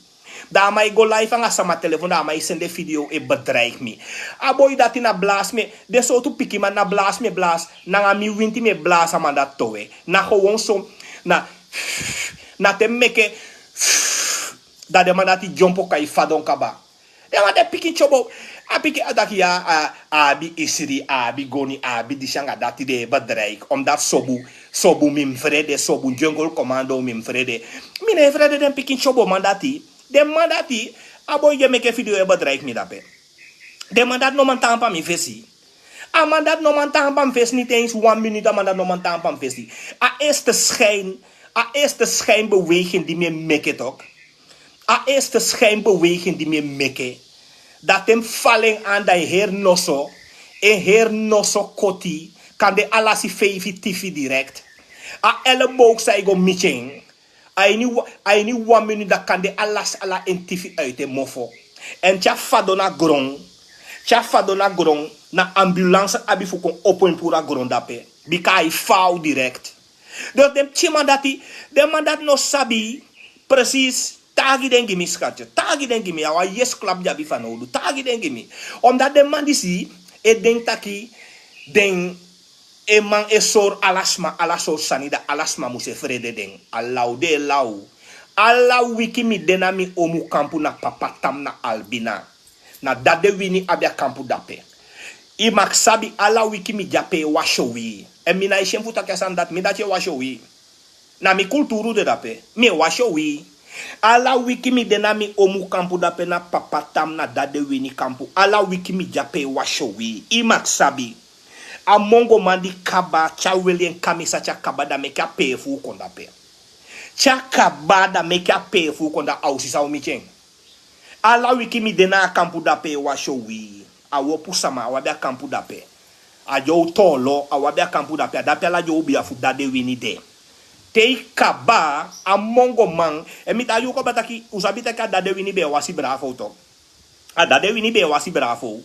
Dan a man e go life anga sama telefon dan a man e sende video e bedreigi mi. A boi dati na blasi mi e den sowtu pikinman na blasi mi e blasi nanga mi winti mi e blasi a man dati towe. Na gewon so na na te mi meke dan den man dati dyompo kai fadon kaba. Den wan den pikin tyobo. A pikin a taki ya, a abi isri, a abi goni, a abi disi anga dati, den e bedreig. Omdat sobu, sobu mi mus frede, sobu jungle commando mi mus frede. Mi no e frede den pikin tyobo man dati. Den man dati, a boi di e meke video e bedreig mi dape. Den man dati no man tan pa mi fesi. A man dati no man tan pa mi fesi, niti eens wan minuut a man dati no man tan pa mi fesi. A eerste schijn, a eerste schijnbeweging di mi e meke tok. A eerste schijnbeweging di mi e meke. Dati en falen an dan en heri noso, en heri noso koti, kande a lasi feifi tifi direct. A elleboog san e go miti en. A ini wa-, a ini wan minuut dan kande a lasi ala en tifi uit en mofo. En te a fadon na gron, te a fadon na gron, na ambulance abi fu kon opo en puru a gron dape. Bika a e faw direct. Dus den pikin man dati, den man dati no sabi precies. Taigi den gi mi, schatje. Taigi den gi mi. A wan yesi klap di abi fanowdu. Taigi den gi mi. Omdat den man disi e denki taki den e man e sori ala sma, ala sori sani, dan ala sma mus e frede den. A law den e law. Ala wiki mi de na mi omu kampu na Papa Tam na Albina. Na dati den wini abi a kampu dape. I mag sabi ala wiki mi de ape e wasi owii. En mi na e si en fu taki a sani dati, mi dati e wasi owii. Na mi kulturu de dape, mi e wasi owii. Ala wiki mi de na mi omu kampu dape na Papa Tam na dati den wini kampu. Ala wiki mi de ape e wasi owii. I mag sabi. A mongo man di kaba, te a weli en kamisa, te a kaba dan meke a pee fu u kon dape. Te a kaba dan meke a pee fu u kon, dan a o si san o miti en. Ala wiki mi de na a kampu dape e wasi owii. A wopu sama, a o abi a kampu dape. A di o tolo, a o abi a kampu dape. A dape ala di o bia fu dati den wini de. Te i kaba, a mongo man, en mi taigi u kaba taki, u sabi taki a dati den wini be e wasi bravo tok. A dati den wini be e wasi bravo.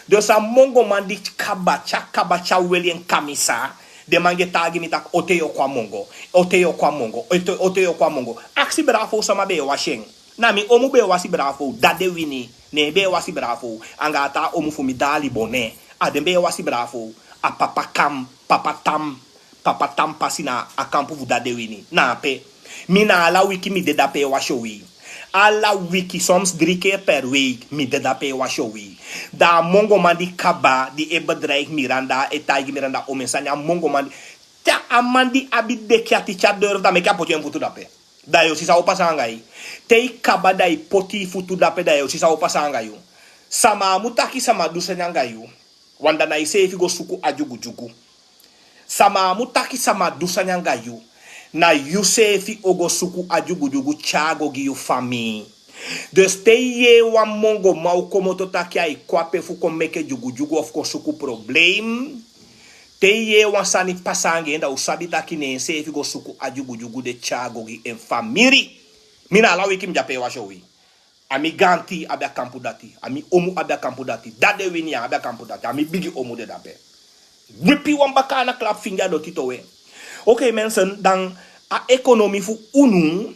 Dus a mongo man di kaba, te a kaba, te a weli en kamisa, den man e taigi mi taki, o te yu o kon a mongo, o te yu o kon a mongo, o te, o te yu o kon a mongo. Aksi bravo sama be e wasi en. Na mi omu be e wasi bravo, dati den wini, ne en be e wasi bravo, anga a taa omu fu mi, Dali Bone, a den be e wasi bravo, a Papa Kam, Papa Tam, Papa Tam pasi na a kampu fu dati den wini, na ape. Mi na ala wiki mi de dape e wasi owii. Ala wiki, soms drie keer per week, mi de dape e wasi owii. Dan a mongo man di kaba, di e bedreig Miranda, e taigi Miranda omen sani, a mongo man di, te a man di abi deki ati, te a durf, dan meke a poti en futu dape. Dan yu o si san o pasa anga yu. Te i kaba dan i poti i futu dape, dan yu o si san o pasa anga yu. Sama á mu taki sama du sani anga yu. Want dan na iseefi go suku a dyugudyugu. Sama á mu taki sama du sani anga yu. Na yuseefi o go suku a dyugudyugu tyari go gi yu famii. Dus te i yee wan mongo man o komoto taki ai kon ape fu kon meke dyugudyugu of kon suku problem, te i yee wan sani pasa anga en, dan u sabi taki ne enseefi go suku a dyugudyugu de tyari go gi en famiri. Mi na ala wiki mi de ape e wasi owii. A mi gaanti abi a kampu dati. A mi omu abi a kampu dati. Dati den wini ya abi a kampu dati. A mi bigi omu de dape. Wipi wan baka na klap fingi a doti towe. Oké, mensen, dan a ekonomi fu unu,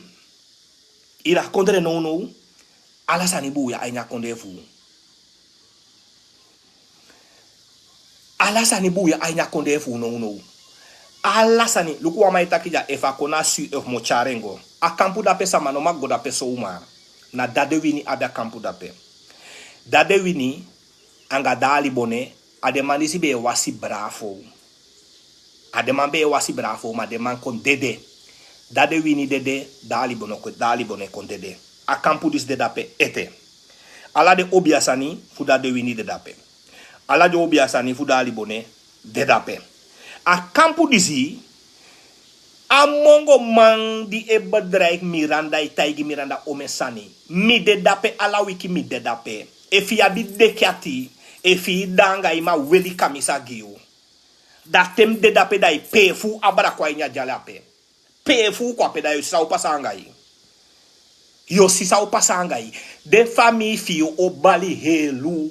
iri a kondre nownow, ala sani buuya a ini a kondre fu u. Ala sani buuya a ini a kondre fu u nownow. Ala sani, luku wan man e taki dya, efu a kon na sui, efu mi o tyari en go. A kampu dape sama no mag go dape sowmar. Na dati den wini abi a kampu dape. Dati den wini anga Dali Bone, a den man disi be e wasi bravo. A den man be e wasi bravo, ma den man kon dede. Dati den wini dede, Dali Bone kon, Dali Bone kon dede. A kampu disi de dape ete. Ala den obiya sani fu dati den wini de dape. Ala den obiya sani fu Dali Bone de dape. A kampu disi, a mongo man di e bedreig Miranda, e taigi Miranda omen sani. Mi de dape, ala wiki mi de dape. Efu i abi deki ati, efu i de anga i man weli kamisa gi yu. Da te mi de dape, da i pee fu abra kon a ini a dyali ape. Pee fu kon ape, da yu o si san o pasa anga yu. Yu o si san o pasa anga yu. Den famii fi yu o bali helu.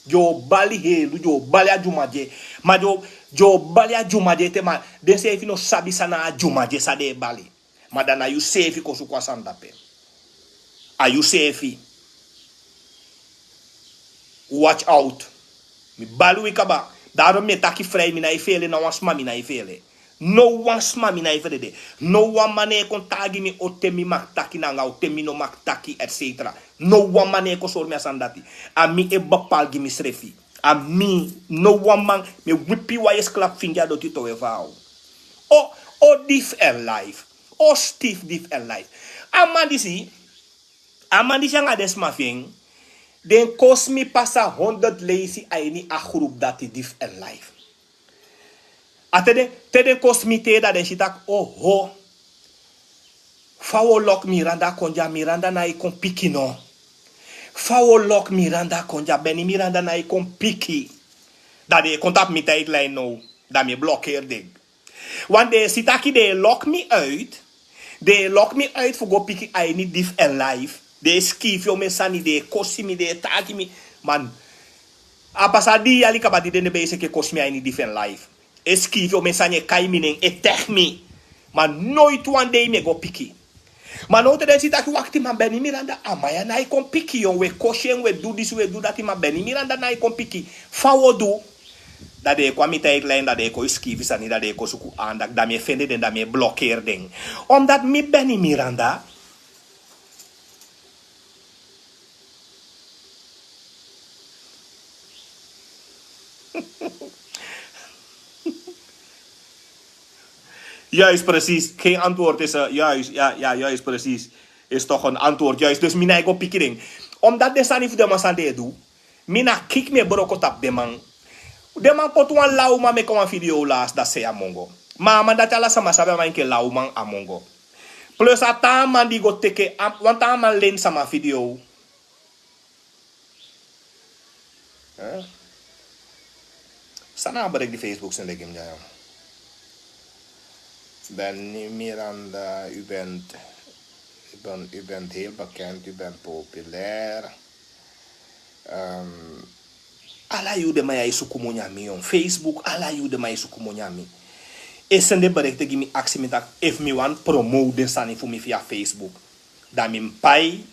Den o bali helu, den o bali a dyumadye. Ma den o, den o bali a dyumadye ete, ma denseefi no sabi san na a dyumadye san den e bali. Ma da na yuseefi kon suku a sani dape. A yuseefi. Watch out. Mi bali wi kaba. Daarom mi e taki frei, mi nái feele, na wan sma mi nái feele. No wan sma mi na e frede. No wan man no e kon taigi mi o te mi mag taki nanga o te mi no mag taki, etcetera. No wan man no e kon sori mi a sani dati. A mi e bepal gi misrefi. A mi, no wan man, mi wipi wan yesi klap fingi a doti towe fu a. O, o dif en life. O stif dif en life. A man disi, a man disi anga den sma fi en, den kosi mi pasa honderd leisi a ini a grupu dati dif en life. A te den, te den kosi mi te, dan den si taki, oho. Fa wi o loki Miranda kon dya, Miranda nái kon piki no. Fa wi o loki Miranda kon dya, Beni Miranda nái kon piki. Dan den e kon tapu mi tijdlijn now. Dan mi e blokeri den. Want den e si taki den e loki mi uit. Den e loki mi uit fu go piki a ini dif en life. Den e skiifi omen sani, den e kosi mi, den e taigi mi. Man, a pasa dii yali kaba di den de bezig e kosi mi a ini dif en life. E skiifi omen sani, e kai mi nen, e tegi mi. Ma noiti wan dei mi e go piki. Ma now te den si taki wakti, ma Beni Miranda, a man ya nái kon piki yu, wi e kosi en, wi e du disi, wi e du dati, ma Beni Miranda nái kon piki. Fa wi o du? Dan den e kon a mi tijdlijn, dan den e kon e skiifi sani, dan den e kon suku aandacht, dan mi e fende den, dan mi e blokeri den. Omdat mi Beni Miranda, Juist, precies. Geen antwoord is, eh, juist. Ja, ja, juist, precies. Is toch een antwoord, juist. Dus mi nái go piki den. Omdat den sani fu den man san den e du, mi na kiki mi e broko tapu den man. Den man poti wan lawman meki wan video last, dati sei a mongo. Ma a man dati ala sama sabi a man enke lawman a mongo. Plus a taa man di go teke, a, wan taa man leni sama video. Hè? San na a bericht di Facebook sende gi mi dya? Benny Miranda, u bent, u bent, u bent heel bekend, u bent populair. Ehm, ala yu den man ya e suku moni a mi, on Facebook, ala yu den man e suku moni a mi. E sende bericht gi mi, aksi mi taki efu mi wani promote den sani fu mi via Facebook. Dan mi pai.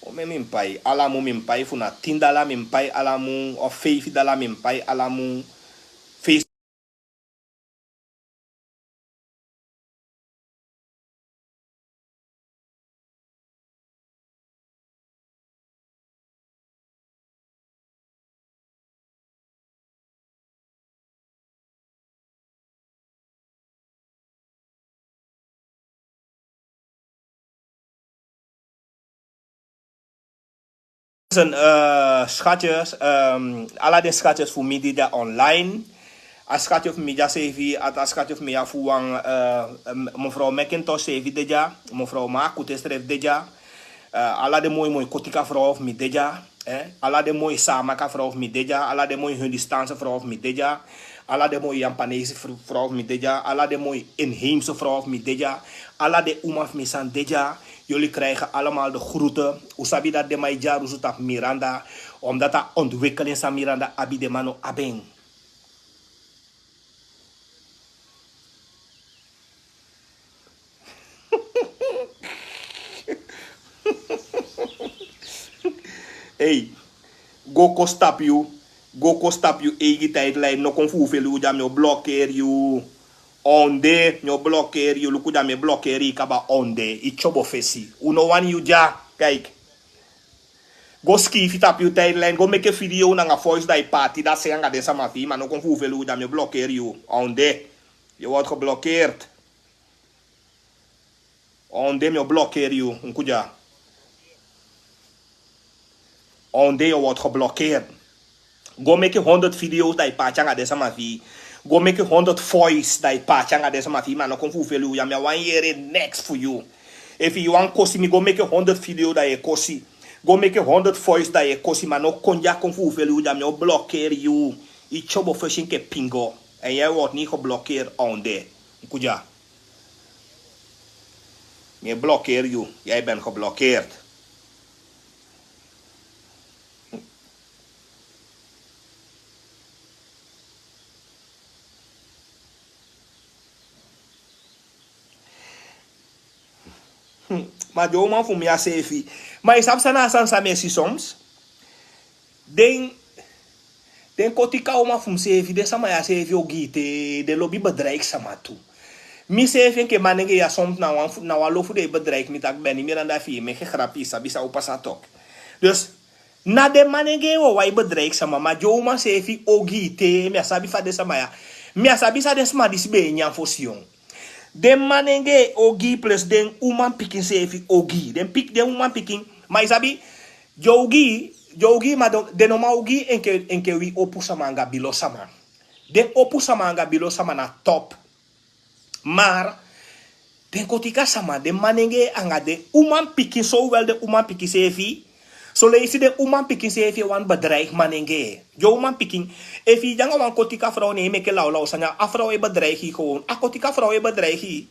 Omeni mi pai? Ala mun mi pai, fu na tin dala mi pai ala mun, of feifi dala mi pai ala mun. Feifi Listen, eh, schatjes, ehm, ala den schatjes fu mi di dya online. A schatje fu mi dya sefi, a, a schatje fu mi ya fu wan, eh, em, mevrouw McIntosh sefi de dya, mevrouw Makute srefi de dya. Eh, ala den moi moi Kotika vrouw fu mi de dya, eh. Ala den moi Samaka vrouw fu mi de dya, ala den moi Hindustaanse vrouw fu mi de dya. Ala den moi Japanese vr-, vrouw fu mi de dya, ala den moi inheemse vrouw fu mi de dya, ala den uma fu mi san de dya. Jullie krijgen allemaal de groeten. Un sabi dati den man e dyarusu tapu Miranda, omdat a ontwikkeling san Miranda abi den man no abi en. Ei, go kosi tapu yu, go kosi tapu yu eigi tijdlijn, no kon fufeli yu dya, mi o blokeri yu. Onde, mi o blokeri yu, luku dya, mi e blokeri yu kaba, onde, i tyobo fesi. Un no wani yu dya, kijk. Go skiifi tapu yu tijdlijn, go meke video nanga voice, dan i pati, dan sei anga den sama fi i, ma no kon fufeli yu dya, mi o blokeri yu, onde. Je wordt geblokkeerd. Onde, mi o blokeri yu, un kudya. Onde, je wordt geblokkeerd. Go meke honderd video's, dan i pati anga den sama fi i. Go meke honderd voice, dan i pati anga den sama fi i, ma no kon fufeli yu dya, mi á wani yere niks fu yu. Efu i wani kosi mi, go meke honderd video, dan i e kosi. Go meke honderd voice, dan i e kosi, ma no kon dya kon fufeli yu dya, mi o blokeri yu. I tyobo fesi enke pingo. En jij wordt niet geblokkeerd, onde. Un kudya. Mi e blokeri yu, jij bent geblokkeerd. Hmm. Ma den uman fu mi ya sefi. Ma i sabi san na a sani san mi e si soms? Den, Den kotika uman fu mi seefi, den sama ya seefi ogii te, den lobi bedreiki sama tu. Mi seefi enke manenge ya soms na wan fu, na wan lo fu den e bedreiki mi taki Beni Miranda fi, yu meke grapi, yu sabi san o pasa tok. Dus, na den manenge wawan e bedreiki sama, ma den uman seefi ogii te, mi á sabi fa den sama ya. Mi á sabi san den sama disi be e nyan fosi yon. Den manenge ogii plus den uman pikin seefi ogii. Den pik, den uman pikin, ma yu sabi, den ogii, den ogii, ma den, den no man ogii enke, enke wi opu sama anga bilo sama. Den opu sama anga bilo sama na top. Maar, den kotika sama, den manenge anga den uman pikin, zowel den uman pikin seefi, son leisi den uman pikin seefi e wani bedreigi manenge. Den uman pikin, efu yu de anga wan kotika frow, ne yu meke lawlaw sani, a frow e bedreigi yu gewoon. A kotika frow e bedreigi yu.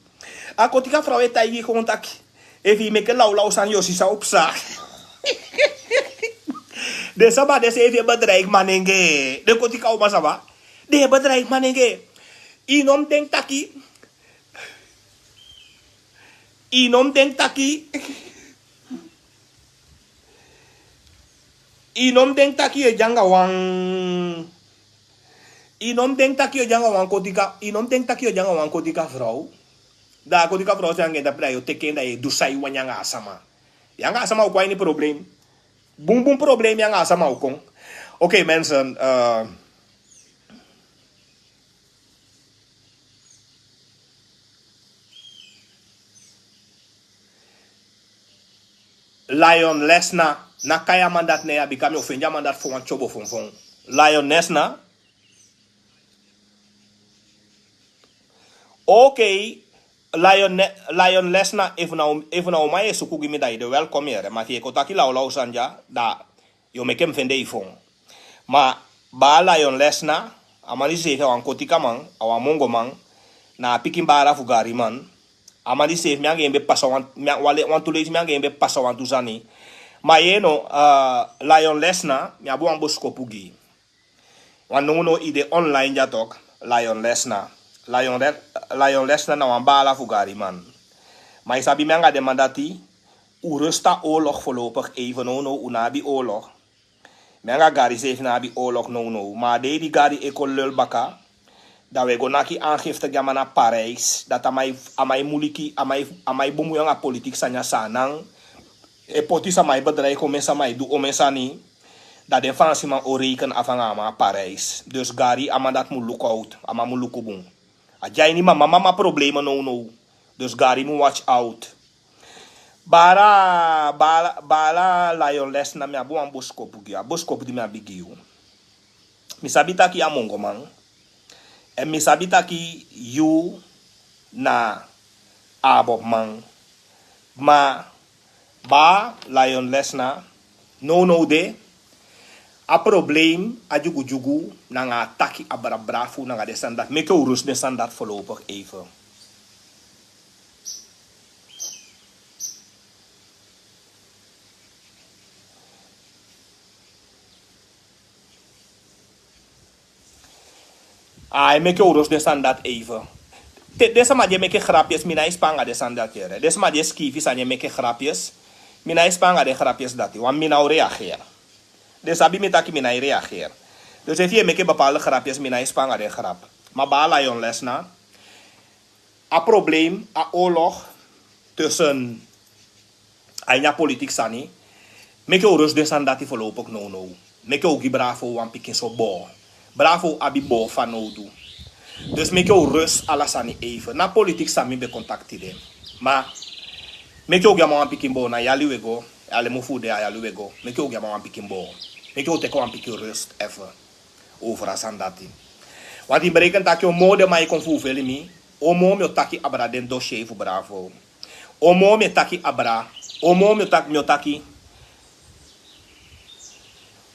A kotika frow e taigi yu gewoon taki, efu yu meke lawlaw sani, yu o si san o psa. Den sama de seefi e bedreigi manenge. Den kotika uman sama, den e bedreigi manenge. Yu no mu denki taki, yu no mu denki taki, yu no mu denki taki yu e de anga wan, yu no mu denki taki yu e de anga wan kotika, yu no mu denki taki yu e de anga wan kotika frow. Da a kotika frow sani anga en tapu, da yu o teki en, da yu e du san yu wani anga a sama. Yu anga a sama o kon a ini problem. Bunbun problem yu anga a sama o kon. Oké, mensen, eh, Lion Lesna, na kai a man dati nen ya, bika mi o fende a man dati fu wan tyobo fonfon. Lion Lesna. Oké, Lion Ne-, Lion Lesna, efu na un, efu na un man e suku gi mi, da yu de welkom yere, ma efu yu e kon taki lawlaw sani dya, da yu o meke mi fende yu fon. Ma baa Lion Lesna, a man disi seefi a wan kotika man, a wan mongo man, na a pikin baala fu Gari man. A man disi seefi mi anga en be pasa wan, mi a-, wan le-, wantu leisi mi anga en be pasa wantu sani. Ma yu no, eh, Lion Lesna, mi abi wan boskopu gi yu. Wan nownow yu de online dya tok, Lion Lesna. Lion Le-, Lion Lesna na wan baala fu Gari man. Ma yu sabi mi anga den man dati, un rust a oorlog voorlopig even nownow, un no abi oorlog. Mi anga Gari seefi no abi oorlog nownow. Ma a dei di Gari e kon lul baka, da un e go naki aangifte gi a man na Parijs. Dati a man e, a man e muliki, a man e, a man e bumui anga politiki sani a Saanan. E poti sama, e bedreigi omen sama, e du omen sani. Da den Faansiman o reken af anga a man na Parijs. Dus Gari, a man dati mu luku out, a man mu luku bun. A de a ini mama mama problema nownow. Dus Gari mu watch out. Baala, baala, baala Lion Lesna, mi abi wan boskopu gi yu. A boskopu di mi abi gi yu, mi sabi taki yu a mongoman. Èn mi sabi taki yu na aboman. Ma baa Lion Lesna, nownow de, a problem, a dyugudyugu, nanga a taki a brabra fu, nanga den sani dati. Meke un rust den sani dati voorlopig even. Ai, meke un rust den sani dati even. Te, den sama di e meke grapjes, mi nái span anga den sani dati yere. Den sama di e skiifi sani e meke grapjes, mi nái span anga den grapjes dati. Want mi no o reageer. Den sabi mi taki mi nái reageer. Dus efu yu e meke bepaalde grapjes, mi nái span anga den grap. Ma baa Lion Lesna, a problem, a oorlog tussen a ini a politiki sani, meke un rust den sani dati voorlopig nownow. Meke un gi Bravo wan pikin so boo. Bravo abi boo fanowdu. Dus meke un rust ala sani even. Na politiki sani mi be kon taki tide. Ma meke un gi a man wan pikin boo, na yali un e go. Ala mofu un de, a yali un e go. Meke un gi a man wan pikin boo. Meke un teki wan pikin rust even over a sani dati. Want yu bereken taki on moo den man e kon fufeli mi, on moo mi o taki abra den dossier fu Bravo. On moo mi e taki abra, on moo mi o taki, mi o taki.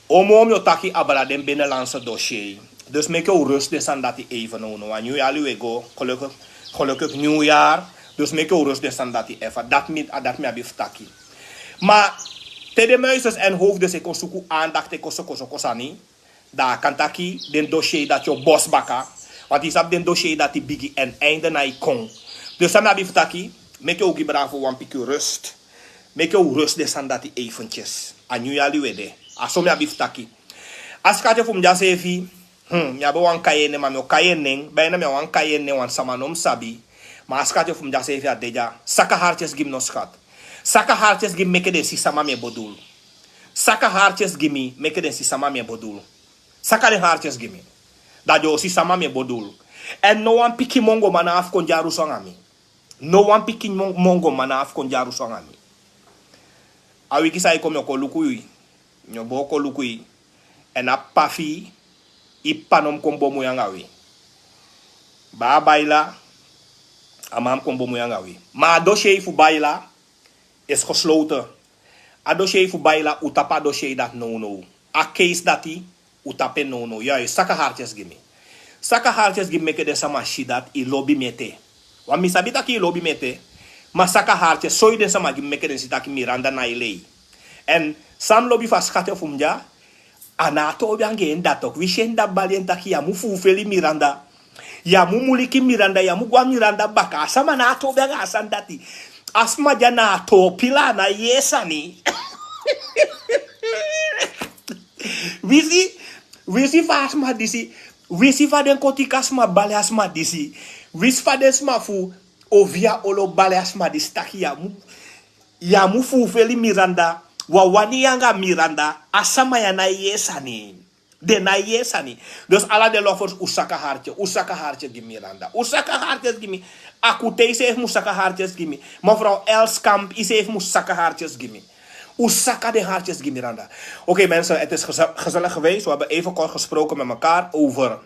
On moo mi o taki abra den binnenlandse dossier. Dus meke un rust den sani dati even nownow. A nyun yali un e go, gelukkig, gelukkig nyun yali. Dus meke un rust den sani dati even. Dati mi, a dati mi abi fu taki. Ma te den muises en hoofdes e kon suku aandacht, e kon sokosoko sani, dan a kan taki den dossier dati o bosi baka. Want yu sabi den dossier dati bigi, èn einde nái kon. Dus san mi abi fu taki, meke un gi Bravo wan pikin rust. Meke un rust den sani dati eventjes. A nyun yali un e de. A so mi abi fu taki. A skati fu mi dya seefi. Hmm, mi abi wan kai en nen, ma mi o kai en nen. Baina mi a wan kai en nen, wan sama no mi sabi. Ma a skati fu mi dya seefi a de dya. Saka hartyes gi mi no skat. Saka hartyes gi mi meke den si sama mi e bodul. Saka hartyes gi mi meke den si sama mi e bodul. Saka den hartyes gi mi. Da den o si sama mi e bodul. Èn no wan pikin mongo man na afu kon dyaru so anga mi. No wan pikin mon- mongo man na afu kon dyaru so anga mi. A wiki san e kon mi o kon luku yu. Mi o bo kon luku yu. Èn a p'pa fu yu, yu p'pa no mu kon bomu yu anga wi. Baa Baila, a man mu kon bomu yu anga wi. Ma a dossier fu Baila is gesloten. A dossier fu Baila, un tapu a dossier dati nownow. A case dati, un tapu en nownow. Yu e saka hartyes gi mi. Saka hartyes gi mi meke den sama si dati yu lobi mi ete. Wan mi sabi taki yu lobi mi ete. Ma saka hartyes, soi den sama gi mi meke den si taki Miranda na e lei. Èn san mi lobi fu a skati fu mi dya, a no a toobi anga en dati. Wi si en dati bali en taki yu á mu fuufeli Miranda. Yu á mu muliki Miranda, yu á mu go a Miranda baka. A sama no a toobi anga a sani dati. A sma dya na a toobi, a no e yee sani. Wi si, wi si fa a sma disi, wi si fa den Kotika sma bali a sma disi. Wi si fa den sma fu Ovia Olo bali a sma disi taki yu á mu, yu á mu fuufeli Miranda, wi á wani yu anga Miranda, a sama ya no e yee sani. Den no e yee sani. Dus ala den lovers, un saka hartye, un saka hartye gi Miranda. Un saka hartye gi mi. Akutei seefi mu saka hartye gi mi. Mevrouw Elskamp, yu seefi mu saka hartye gi mi. Un saka den hartye gi Miranda. Oké mensen, het is geze- gezellig geweest. We hebben even kort gesproken met elkaar over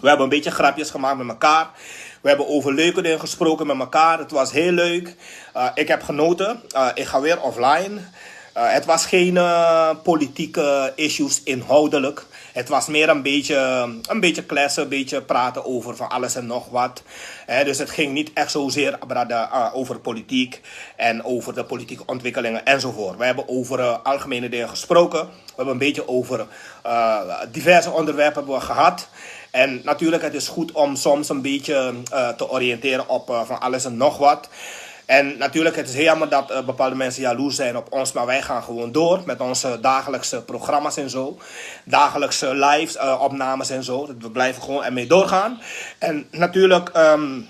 We hebben een beetje grapjes gemaakt met elkaar. We hebben over leuke dingen gesproken met elkaar. Het was heel leuk. Eh, ik heb genoten. Eh, ik ga weer offline. Eh, het was geen eh, politieke issues inhoudelijk. Het was meer een beetje, een beetje kletsen, een beetje praten over van alles en nog wat. Hè, dus het ging niet echt zozeer, Brada, eh, over politiek en over de politieke ontwikkelingen enzovoort. We hebben over eh, algemene dingen gesproken. We hebben een beetje over eh, diverse onderwerpen hebben we gehad. En natuurlijk, het is goed om soms een beetje eh, te oriënteren op eh, van alles en nog wat. En natuurlijk, het is heel jammer dat eh, bepaalde mensen jaloers zijn op ons, maar wij gaan gewoon door met onze dagelijkse programma's en zo. Dagelijkse live eh, opnames en zo. We blijven gewoon ermee doorgaan. En natuurlijk, ehm,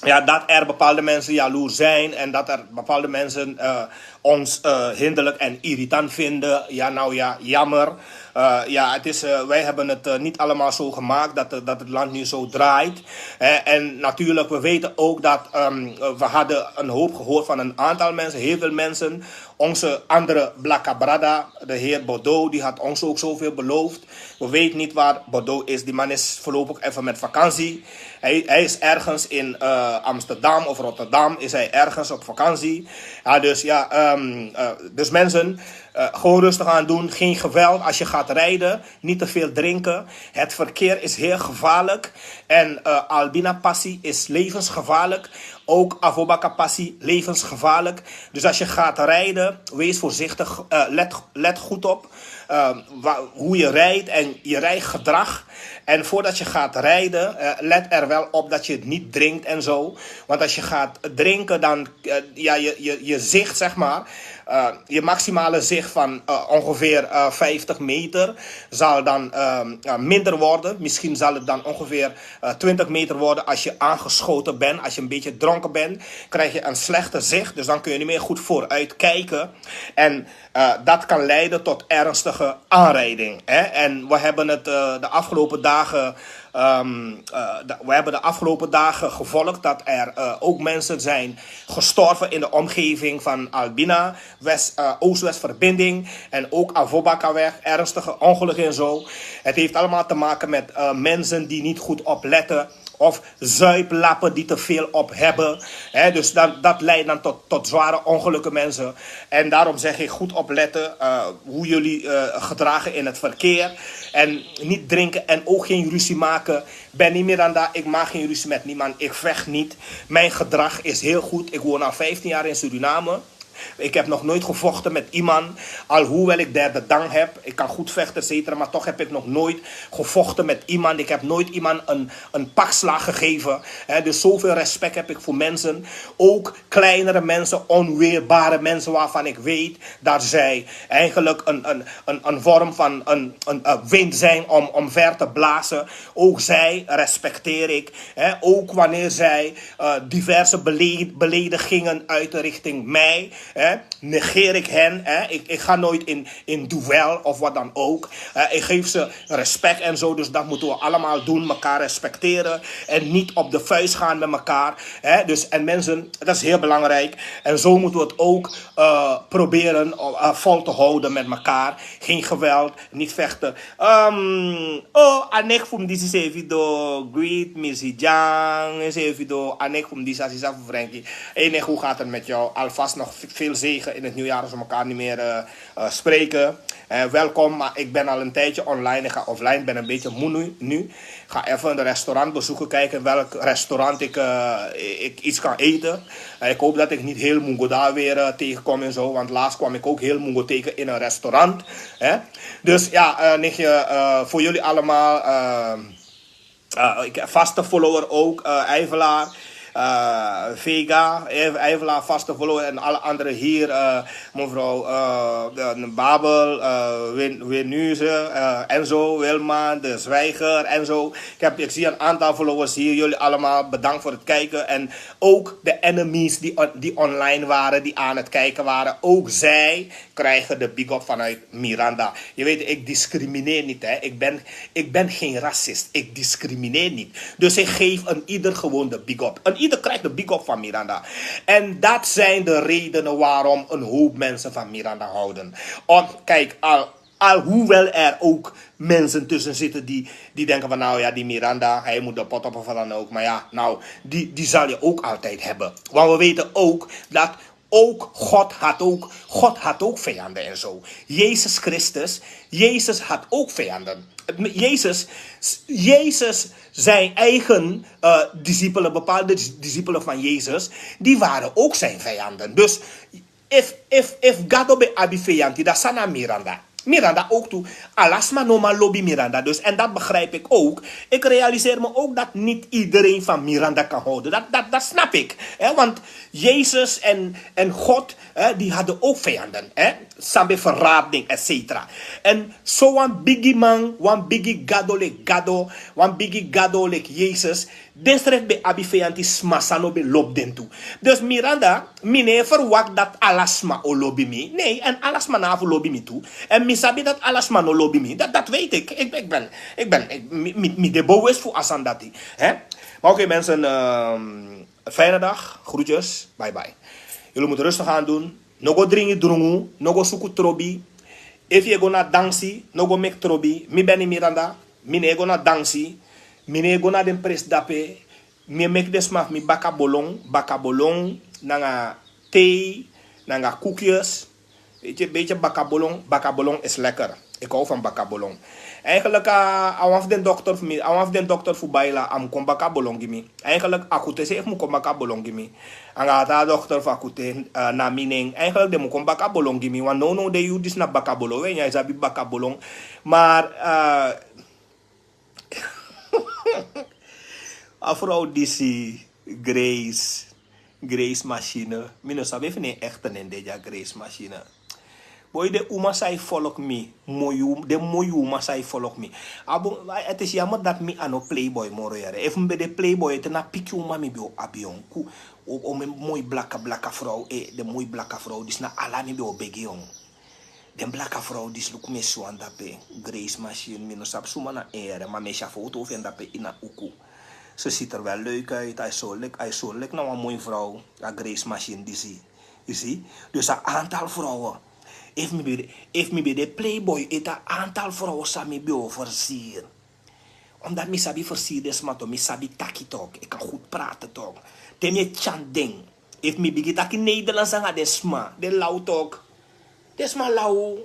ja, dat er bepaalde mensen jaloers zijn en dat er bepaalde mensen eh, ons eh, hinderlijk en irritant vinden. Ja, nou ja, jammer. Eh, ja, het is, eh, wij hebben het eh, niet allemaal zo gemaakt dat, eh, dat het land nu zo draait. Hè, en natuurlijk, we weten ook dat ehm, we hadden een hoop gehoord van een aantal mensen, heel veel mensen. Onze andere Blakka Brada, de heer Bodo, die had ons ook zoveel beloofd. We weten niet waar Bodo is. Die man is voorlopig even met vakantie. Hij, hij is ergens in eh, Amsterdam of Rotterdam. Is hij ergens op vakantie. Ja, dus ja, ehm, eh, dus mensen, eh, gewoon rustig aan doen. Geen geweld als je gaat rijden. Niet te veel drinken. Het verkeer is heel gevaarlijk. En eh, Albina Passi is levensgevaarlijk. Ook Avobaka Passi levensgevaarlijk. Dus als je gaat rijden, wees voorzichtig. Eh, let, let goed op. Eh, wa- hoe je rijdt en je rijgedrag. En voordat je gaat rijden, eh, let er wel op dat je het niet drinkt en zo. Want als je gaat drinken, dan, eh, ja, je, je, je zicht, zeg maar, eh, je maximale zicht van eh, ongeveer eh, vijftig meter zal dan eh, eh, minder worden. Misschien zal het dan ongeveer eh, twintig meter worden. Als je aangeschoten bent, als je een beetje dronken bent, krijg je een slechte zicht. Dus dan kun je niet meer goed vooruit kijken. En eh, dat kan leiden tot ernstige aanrijding. Hè? En we hebben het eh, de afgelopen dagen. Ehm, eh, de- we hebben de afgelopen dagen gevolgd dat er eh, ook mensen zijn gestorven in de omgeving van Albina, West, eh, Oost-West-verbinding en ook Avobakaweg, ernstige ongelukken en zo. Het heeft allemaal te maken met eh, mensen die niet goed opletten of zuiplappen die te veel op hebben. Hè, dus dat, dat leidt dan tot, tot zware ongelukken, mensen. En daarom zeg ik, goed opletten eh, hoe jullie eh, gedragen in het verkeer. En niet drinken en ook geen ruzie maken. Benny Miranda, ik maak geen ruzie met niemand. Ik vecht niet. Mijn gedrag is heel goed. Ik woon al vijftien jaar in Suriname. Ik heb nog nooit gevochten met iemand, alhoewel ik derde dan heb. Ik kan goed vechten, et cetera. Maar toch heb ik nog nooit gevochten met iemand. Ik heb nooit iemand een, een pak slaag gegeven. Hè. Dus zoveel respect heb ik voor mensen. Ook kleinere mensen, onweerbare mensen waarvan ik weet dat zij eigenlijk een, een, een, een vorm van een, een, een wind zijn om omver te blazen. Ook zij respecteer ik. Hè. Ook wanneer zij eh, diverse bele- beledigingen uit de richting mij. Hè, negeer ik hen. Hè. Ik, ik ga nooit in, in duel of wat dan ook. Hè. Ik geef ze respect en zo. Dus dat moeten we allemaal doen. Elkaar respecteren. En niet op de vuist gaan met elkaar. Hè. Dus, en mensen, dat is heel belangrijk. En zo moeten we het ook eh, proberen eh, vol te houden met elkaar. Geen geweld, niet vechten. Ehm, oh, a nek fu mi disi sefi do. Greet mi si Jan sefi do. A nek fu mi disi, a sisa fu Frenki. Hey nek, hoe gaat het met jou? Alvast nog v- veel zegen in het nieuwjaar als we elkaar niet meer eh, eh, spreken. Eh, welkom, maar ik ben al een tijdje online. Ik ga offline, ben een beetje moe nu. nu. Ga even een restaurant bezoeken, kijken welk restaurant ik, eh, ik iets kan eten. Eh, ik hoop dat ik niet heel Mungo daar weer eh, tegenkom en zo. Want laatst kwam ik ook heel Mungo tegen in een restaurant. Hè? Dus ja, eh, nichtje, eh, voor jullie allemaal. Eh, eh, ik, vaste follower ook, eh Eivelaar. Eh, Vega, Ev- Eivelaar, vaste follower en alle anderen hier. Eh, mevrouw eh, de- Babel, eh Win- Winuse eh, en zo, Wilma, de Zwijger en zo. Ik, heb, ik zie een aantal followers hier, jullie allemaal bedankt voor het kijken. En ook de enemies die, on- die online waren, die aan het kijken waren, ook zij krijgen de big up vanuit Miranda. Je weet, ik discrimineer niet, hè. Ik ben, ik ben geen racist. Ik discrimineer niet. Dus ik geef een ieder gewoon de big up. Een ieder krijgt de big up van Miranda. En dat zijn de redenen waarom een hoop mensen van Miranda houden. Om, kijk, al, alhoewel er ook mensen tussen zitten die, die denken van nou ja, die Miranda, hij moet de pot op of wat dan ook. Maar ja, nou, die, die zal je ook altijd hebben. Want we weten ook dat ook God had ook, God had ook vijanden en zo. Jezus Christus, Jezus had ook vijanden. Jezus, Jezus zijn eigen eh, discipelen, bepaalde dis- discipelen van Jezus, die waren ook zijn vijanden. Dus if, if, if Gado ben abi vijanti, dan san na Miranda. Miranda ook toe. Ala sma no man lobi Miranda. Dus, en dat begrijp ik ook. Ik realiseer me ook dat niet iedereen van Miranda kan houden. Dat, dat, dat snap ik. Hè? Want Jezus en, en God, hè, die hadden ook vijanden. Hè? San ben verrading, et cetera. En so wan bigi man, wan bigi Gado leki Gado, wan bigi Gado leki Jezus, den srefi ben abi feyanti sma san no ben lobi den tu. Dus Miranda, mi no e verwakti dati ala sma o lobi mi. Nee, en ala sma no abi fu lobi mi tu. En mi sabi dati ala sma no lobi mi. Dat, dat weet ik. Ik, ik ben, ik ben, ik, mi, mi, mi de bewust fu a sani dati. Hè? Maar oké mensen, ehm, fijne dag. Groetjes. Bye bye. Jullie moeten rustig aan doen. No go dringi drungu, no go suku trobi. Efu yu e go na dansi, no go meki trobi. Mi Benny Miranda, mi no e go na dansi. Mi no e go na den presi dape. Mi e meki den sma fu mi bakabolon, bakabolon nanga tei, nanga koekjes. Weet je, beetje bakabolon, bakabolon is lekker. Ik hou van bakabolon. Eigenlijk, a, a wan fu den dokter fu mi, a wan fu den dokter fu Baila, a mu kon bakabolon gi mi. Eigenlijk, Akute seefi mu kon bakabolon gi mi. Anga a taa dokter fu Akute, eh, na mi nen. Eigenlijk, den mu kon bakabolon gi mi. Want nownow den yuru disi na bakabolon. We nyan, yu sabi bakabolon. Maar, eh, a vrouw disi, Grace, Grace Machine. Mi no sabi efu na en echte nen de dya, Grace Machine. Boi, den uma san e folok mi, moi u- den moi uma san e folok mi. A bun, het is jammer dat mi a no playboy moro yere. Efu mi ben de playboy ete, na pikin uma mi ben o abi, yon. Ku- o, o mi moi blaka blaka vrouw, eh, den moi blaka vrouw disi na ala mi ben o begi, yon. Den blaka vrouw disi, luku mi e si wan dape, Grace Machine, mi no sabi suma na en yere, ma mi e si a foto fu en dape ini a uku. Ze ziet er wel leuk uit, a e sori leki, a e sori leki na wan moi vrouw, a Grace Machine disi. Yu si? Dus a aantal vrouwen. Efu mi ben de, efu mi ben de playboy ete, a aantal vrouwen san mi ben o versier. Omdat mi sabi versier den sma toch, mi sabi taki toch, ik kan goed praten toch. Te mi e tyan den. Efu mi bigin taki Nederlands anga den sma, den law toch. Den sma law.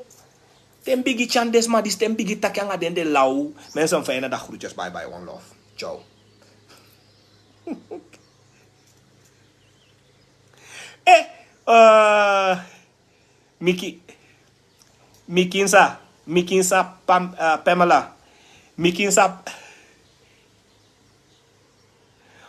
Te mi bigin tyan den sma disi, te mi bigin taki anga den, den law. Mensen, een fijne dag, groetjes, bye bye, one love. Ciao. Eh, Eh, Miki, Mikinsa, Mikinsa Pam, eh, Pamela. Mikinsa.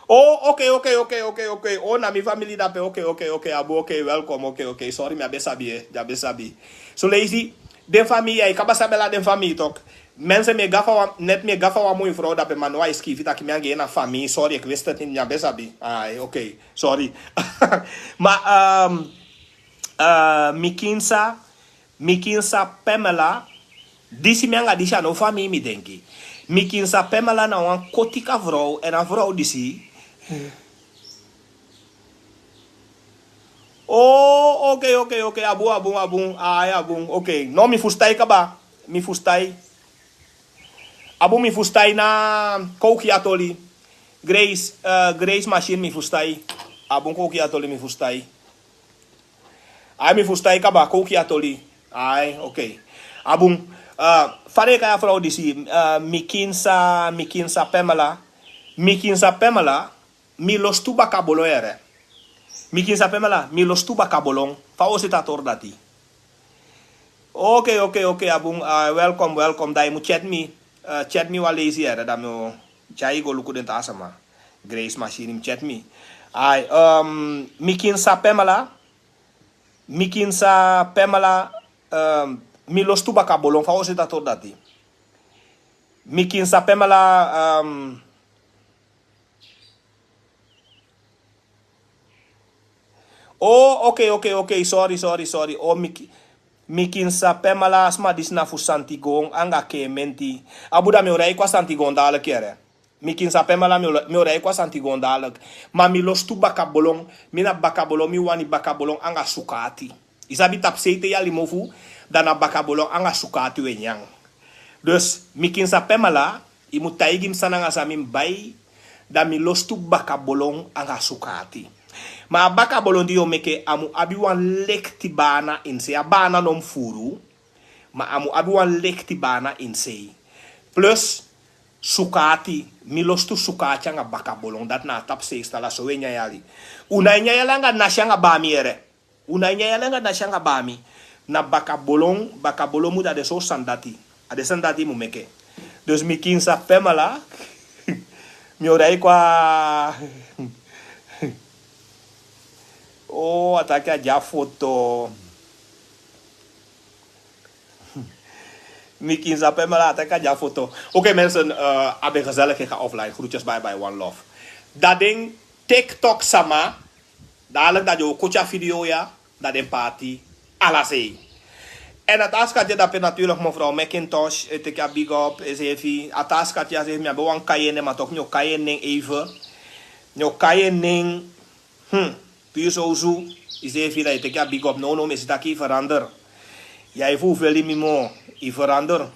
Oh, oke, oke, oke, oke, oke. Oh, na mi famili dape. Oke, oke, oke. Abu, oke, welkom. Oke, oke. Sorry, mi abi sabi, eh. Mi abi sabi. So lazy. Den famili, ya, i kaba sabi ala den famili, toch. Mensen, mi e gafa wan, net mi e gafa wan moi vrouw dape, ma now a e skiifi taki mi anga en na famili. Sorry, ik wist het niet, mi abi sabi. Ai, oke. Sorry. Maar, ehm, eh, Mikinsa, Mikinsa Pamela, disi mi anga disi a no famili mi denki. Mikinsa Pamela na wan kotika vrouw, en a vrouw disi. Oh, oke, oke, oke, abun, abun, abun, ai, abun, oke. No, mi fustai kaba, mi fustai. Abun, mi fustai na kouki atoli. Grace, eh, Grace Machine, mi fustai. Abun, kouki atoli, mi fustai. Ai, mi fustai kaba, kouki atoli. Ai, oke. Abun, eh, fa den e kai a vrouw disi, eh, Mikinsa, Mikinsa Pamela. Mikinsa Pamela, mi lostu bakabolon yere. Mikinsa Pamela, mi lostu bakabolon. Fa o si a tori dati. Oke, oke, oke, abun, eh, welkom, welkom. Dan i mu chat mi, eh, chat mi wan lazy yere, dan mi o tyari i go luku den taa sama. Grace Machine, mi chat mi. Ai, ehm, Mikinsa Pamela, Mikinsa Pamela, ehm, mi lostu bakabolon, fa o si a tori dati. Mikinsa Pamela, ehm, oh, oke, oke, oke, sorry, sorry, sorry. Oh, Miki, Mikinsa Pamela, a sma disi na fu Santigon anga Kementi. Abun, dan mi o rei kon a Santigon dadilik yere. Mikinsa Pamela, mi o, mi o rei kon a Santigon dadilik. Ma mi lostu bakabolon, mi na bakabolon, mi wani bakabolon anga sukaati. I sabi, tapusei te yali mofu, dan na bakabolon anga sukaati we nyan. Dus, Mikinsa Pamela, i mu taigi mi san anga san mi mus bai, dan mi lostu bakabolon anga sukaati. Ma a bakabolon di yu o meke, a mu abi wan lekti baana ini sei, a baana no mu furu, ma a mu abi wan lekti baana ini sei. Plus, sukaati, mi lostu sukaati anga bakabolon, dati na a tapusei style, a so we nyan yali. Un nai nyan yali anga nasi anga bami yere. Un nai nyan yali anga nasi anga bami. Na bakabolon, bakabolon mu de, a den sowtu sani dati. A den sani dati i mu meke. Dus Mikinsa Pamela, mi o rei kon a, oh, a taki a de a foto. Mikinsa Pamela, a taki a de a foto. Oke, mensen, eh, a ben gezellig, ik ga offline. Groetjes, bye bye, one love. Dan den TikTok sama, dadilik dan den o koti a video ya, dan den paati ala sei. En a taa schatje dape natuurlijk, mevrouw Macintosh, e teki a big up, e srefi, a taa schatje ya srefi, mi abi wan kai en nen, ma toch mi o kai en nen even. Mi o kai en nen, Hmm. Puur Sowsu, i srefi, dan i teki a big up. Nownow mi e si taki i verander. Ya, i fu feli mi moo, i verander.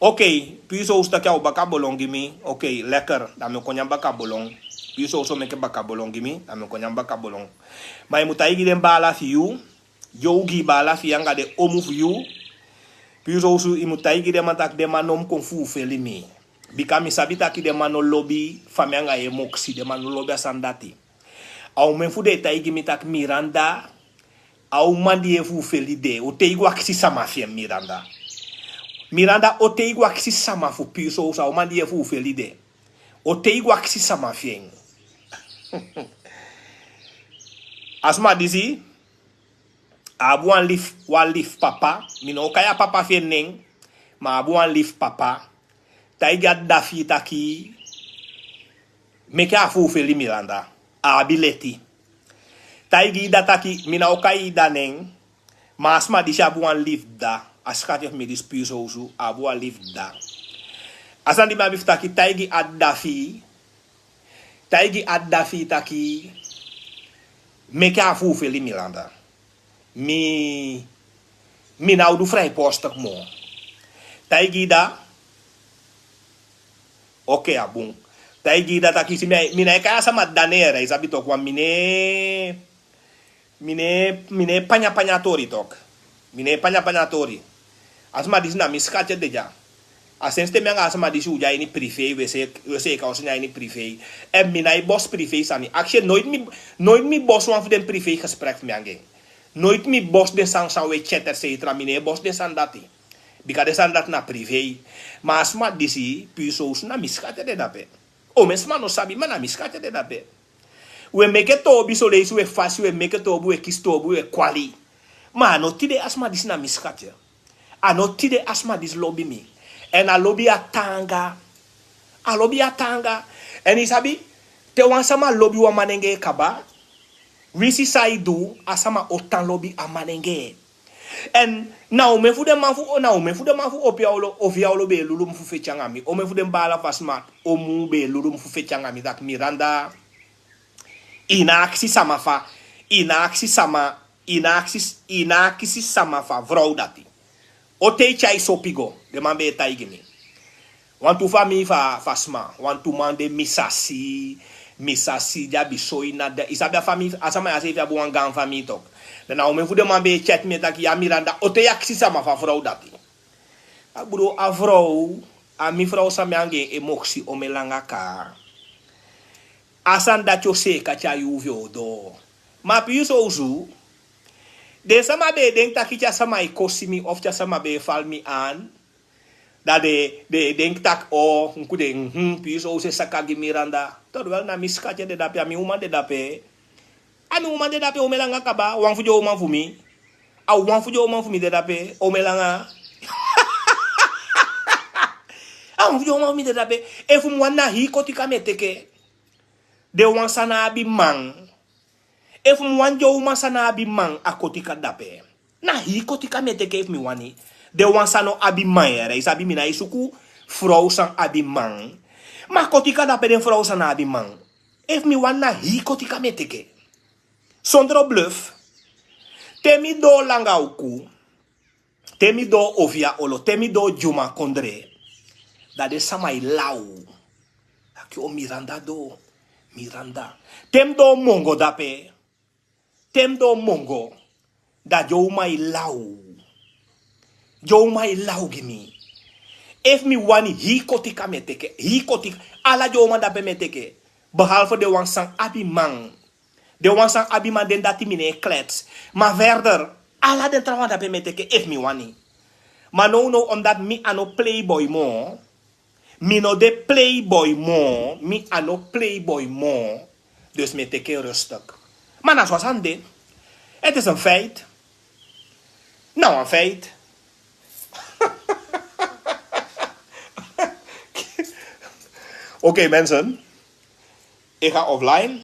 Oke, Puur Sowsu taki a o bakabolon gi mi. Oke, lekker. Dan mi o kon nyan bakabolon. Puur Sowsu o meke bakabolon gi mi, dan mi o kon nyan bakabolon. Ma i mu taigi den baala fi yu, den ogii baala fi yu anga den omu fi yu. Puur Sowsu, i mu taigi den man taki den man no mu kon fu feli mi. Bika mi sabi taki den man no lobi fa mi anga yu e moksi, den man no lobi a sani dati. A omen fu den e taigi mi taki Miranda, a uman di e fu feli de, o tei go akisi sama fi en, Miranda. Miranda, o tei go akisi sama fu Puur Sowsu, a uman di e fu feli de. O tei go akisi sama fi en. A sma disi, a abi wan lief, wan lief papa. Mi no o kai a papa fi en nen, ma a abi wan lief papa. Taigi a dda fi yu taki, meke a fu feli Miranda. A abi leti. Taigi yu dda taki, mi no o kai yu dda nen, ma a sma disi abi wan lief dda. A schatje fu mi disi, Puur Sowsu, a abi wan lief dda. A sani di mi abi fu taki, taigi a dda fi yu, taigi a dda fi yu taki, meke a fu feli Miranda. Mi, mi no o du frijpostig moo. Taigi yu dda. Oke, a bun. Taigi yu dda taki, i si mi, mi no e kai a sama dda nen, i sabi toch, wan mi no e, mi no e, mi no e panya panya tori toch. Mi no e panya panya tori. A sma disi na mi schatje de dya. A sensi te mi anga a sma disi un de a ini privé, we seki, we seki a oso ini a ini privé. Èn mi nai bosi privé sani. Aksi en, noiti mi, noiti mi bosi wan fu den privé gesprek fu mi anga en. Noiti mi bosi den sani san we chat, etcetera. Mi no e bosi den sani dati. Bika den sani dati na privé. Ma a sma disi, Pio Sousa, na mi skati de dape. Omen sma no sabi, ma na mi skati de dape. We meke toobi, soleisi we fasi, we meke toobi, we kisi toobi, we kwali. Ma a no tide a sma disi na mi skati. A no tide a sma disi lobi mi. Èn a lobi a taanga. A lobi a taanga. Èn i sabi, te wan sama lobi wan manengee kaba, winsi san i du, a sama o tan lobi a manengee. Èn na omen fu den man fu, na omen fu den man fu Opiawlo, Opiawlo be e lulu mi fu feti anga mi. Omen fu den baala fu a sma, Omu be e lulu mi fu feti anga mi, taki Miranda, i na aksi sama fu a, i na aksi sama, i na aksi, i na aksi sama fu a frow dati. O te i tyai sopi go, den man be e taigi mi. Wantu famii fu a, fu a sma, wantu man de mi sa si, mi sa si, di a be soi na de. I sabi a famii, a sama ya seefi abi wan gaan famii tok. Dan na omen fu den man be e tyati mi e taki, ya Miranda, o te i aksi sama fu a frow dati. A bro, a frow, a mi frow san mi anga en e moksi omen langa kaa. A sani dati o seeka te a yuu fu en o doo. Ma Pio Sousa, den sama be e denki taki te a sama e kosi mi of te a sama be e fali mi aan, dan den, den e denki taki o, nku den, mhm, Pio Sousa e saka gi Miranda. Terwijl na mi skati de dape, a mi uman de dape. A mi uman de dape omen langa kaba, wan fu den uman fu mi. A wan fu den uman fu mi de dape omen langa. A wan fu den uman fu mi de dape. Efu mi wani, na hii kotika mi e teke. Den wan san no abi man. Efu mi wani, den uman san no abi man, a kotika dape. Na hii kotika mi e teke efu mi wani. Den wan san no abi man, yere. I sabi mi nai suku frow san abi man. Ma kotika dape den frow san no abi man. Efu mi wani, na hii kotika mi e teke. Sondro bluf. Te mi doo Langa Uku, te mi doo Ovia Olo, te mi doo Dyuma kondre, dan den sama e law. Taki o Miranda doo, Miranda. Te mi doo Mongo dape, te mi doo Mongo, dan den uman e law. Den uman e law gi mi. Efu mi wani, hii kotika mi e teke, hii kotika, ala den uman dape mi e teke. Behalve den wan san abi man. Den wan san abi man, den dati mi no e klets. Ma verder, ala den trawan dape mi e teke efu mi wani. Ma nownow, omdat mi a no playboy moo, mi no de playboy moo, mi a no playboy moo, dus mi e teke en rustig. Ma na so a sani de. Het is een feit. Na wan feit. Oké, mensen. Ik ga offline.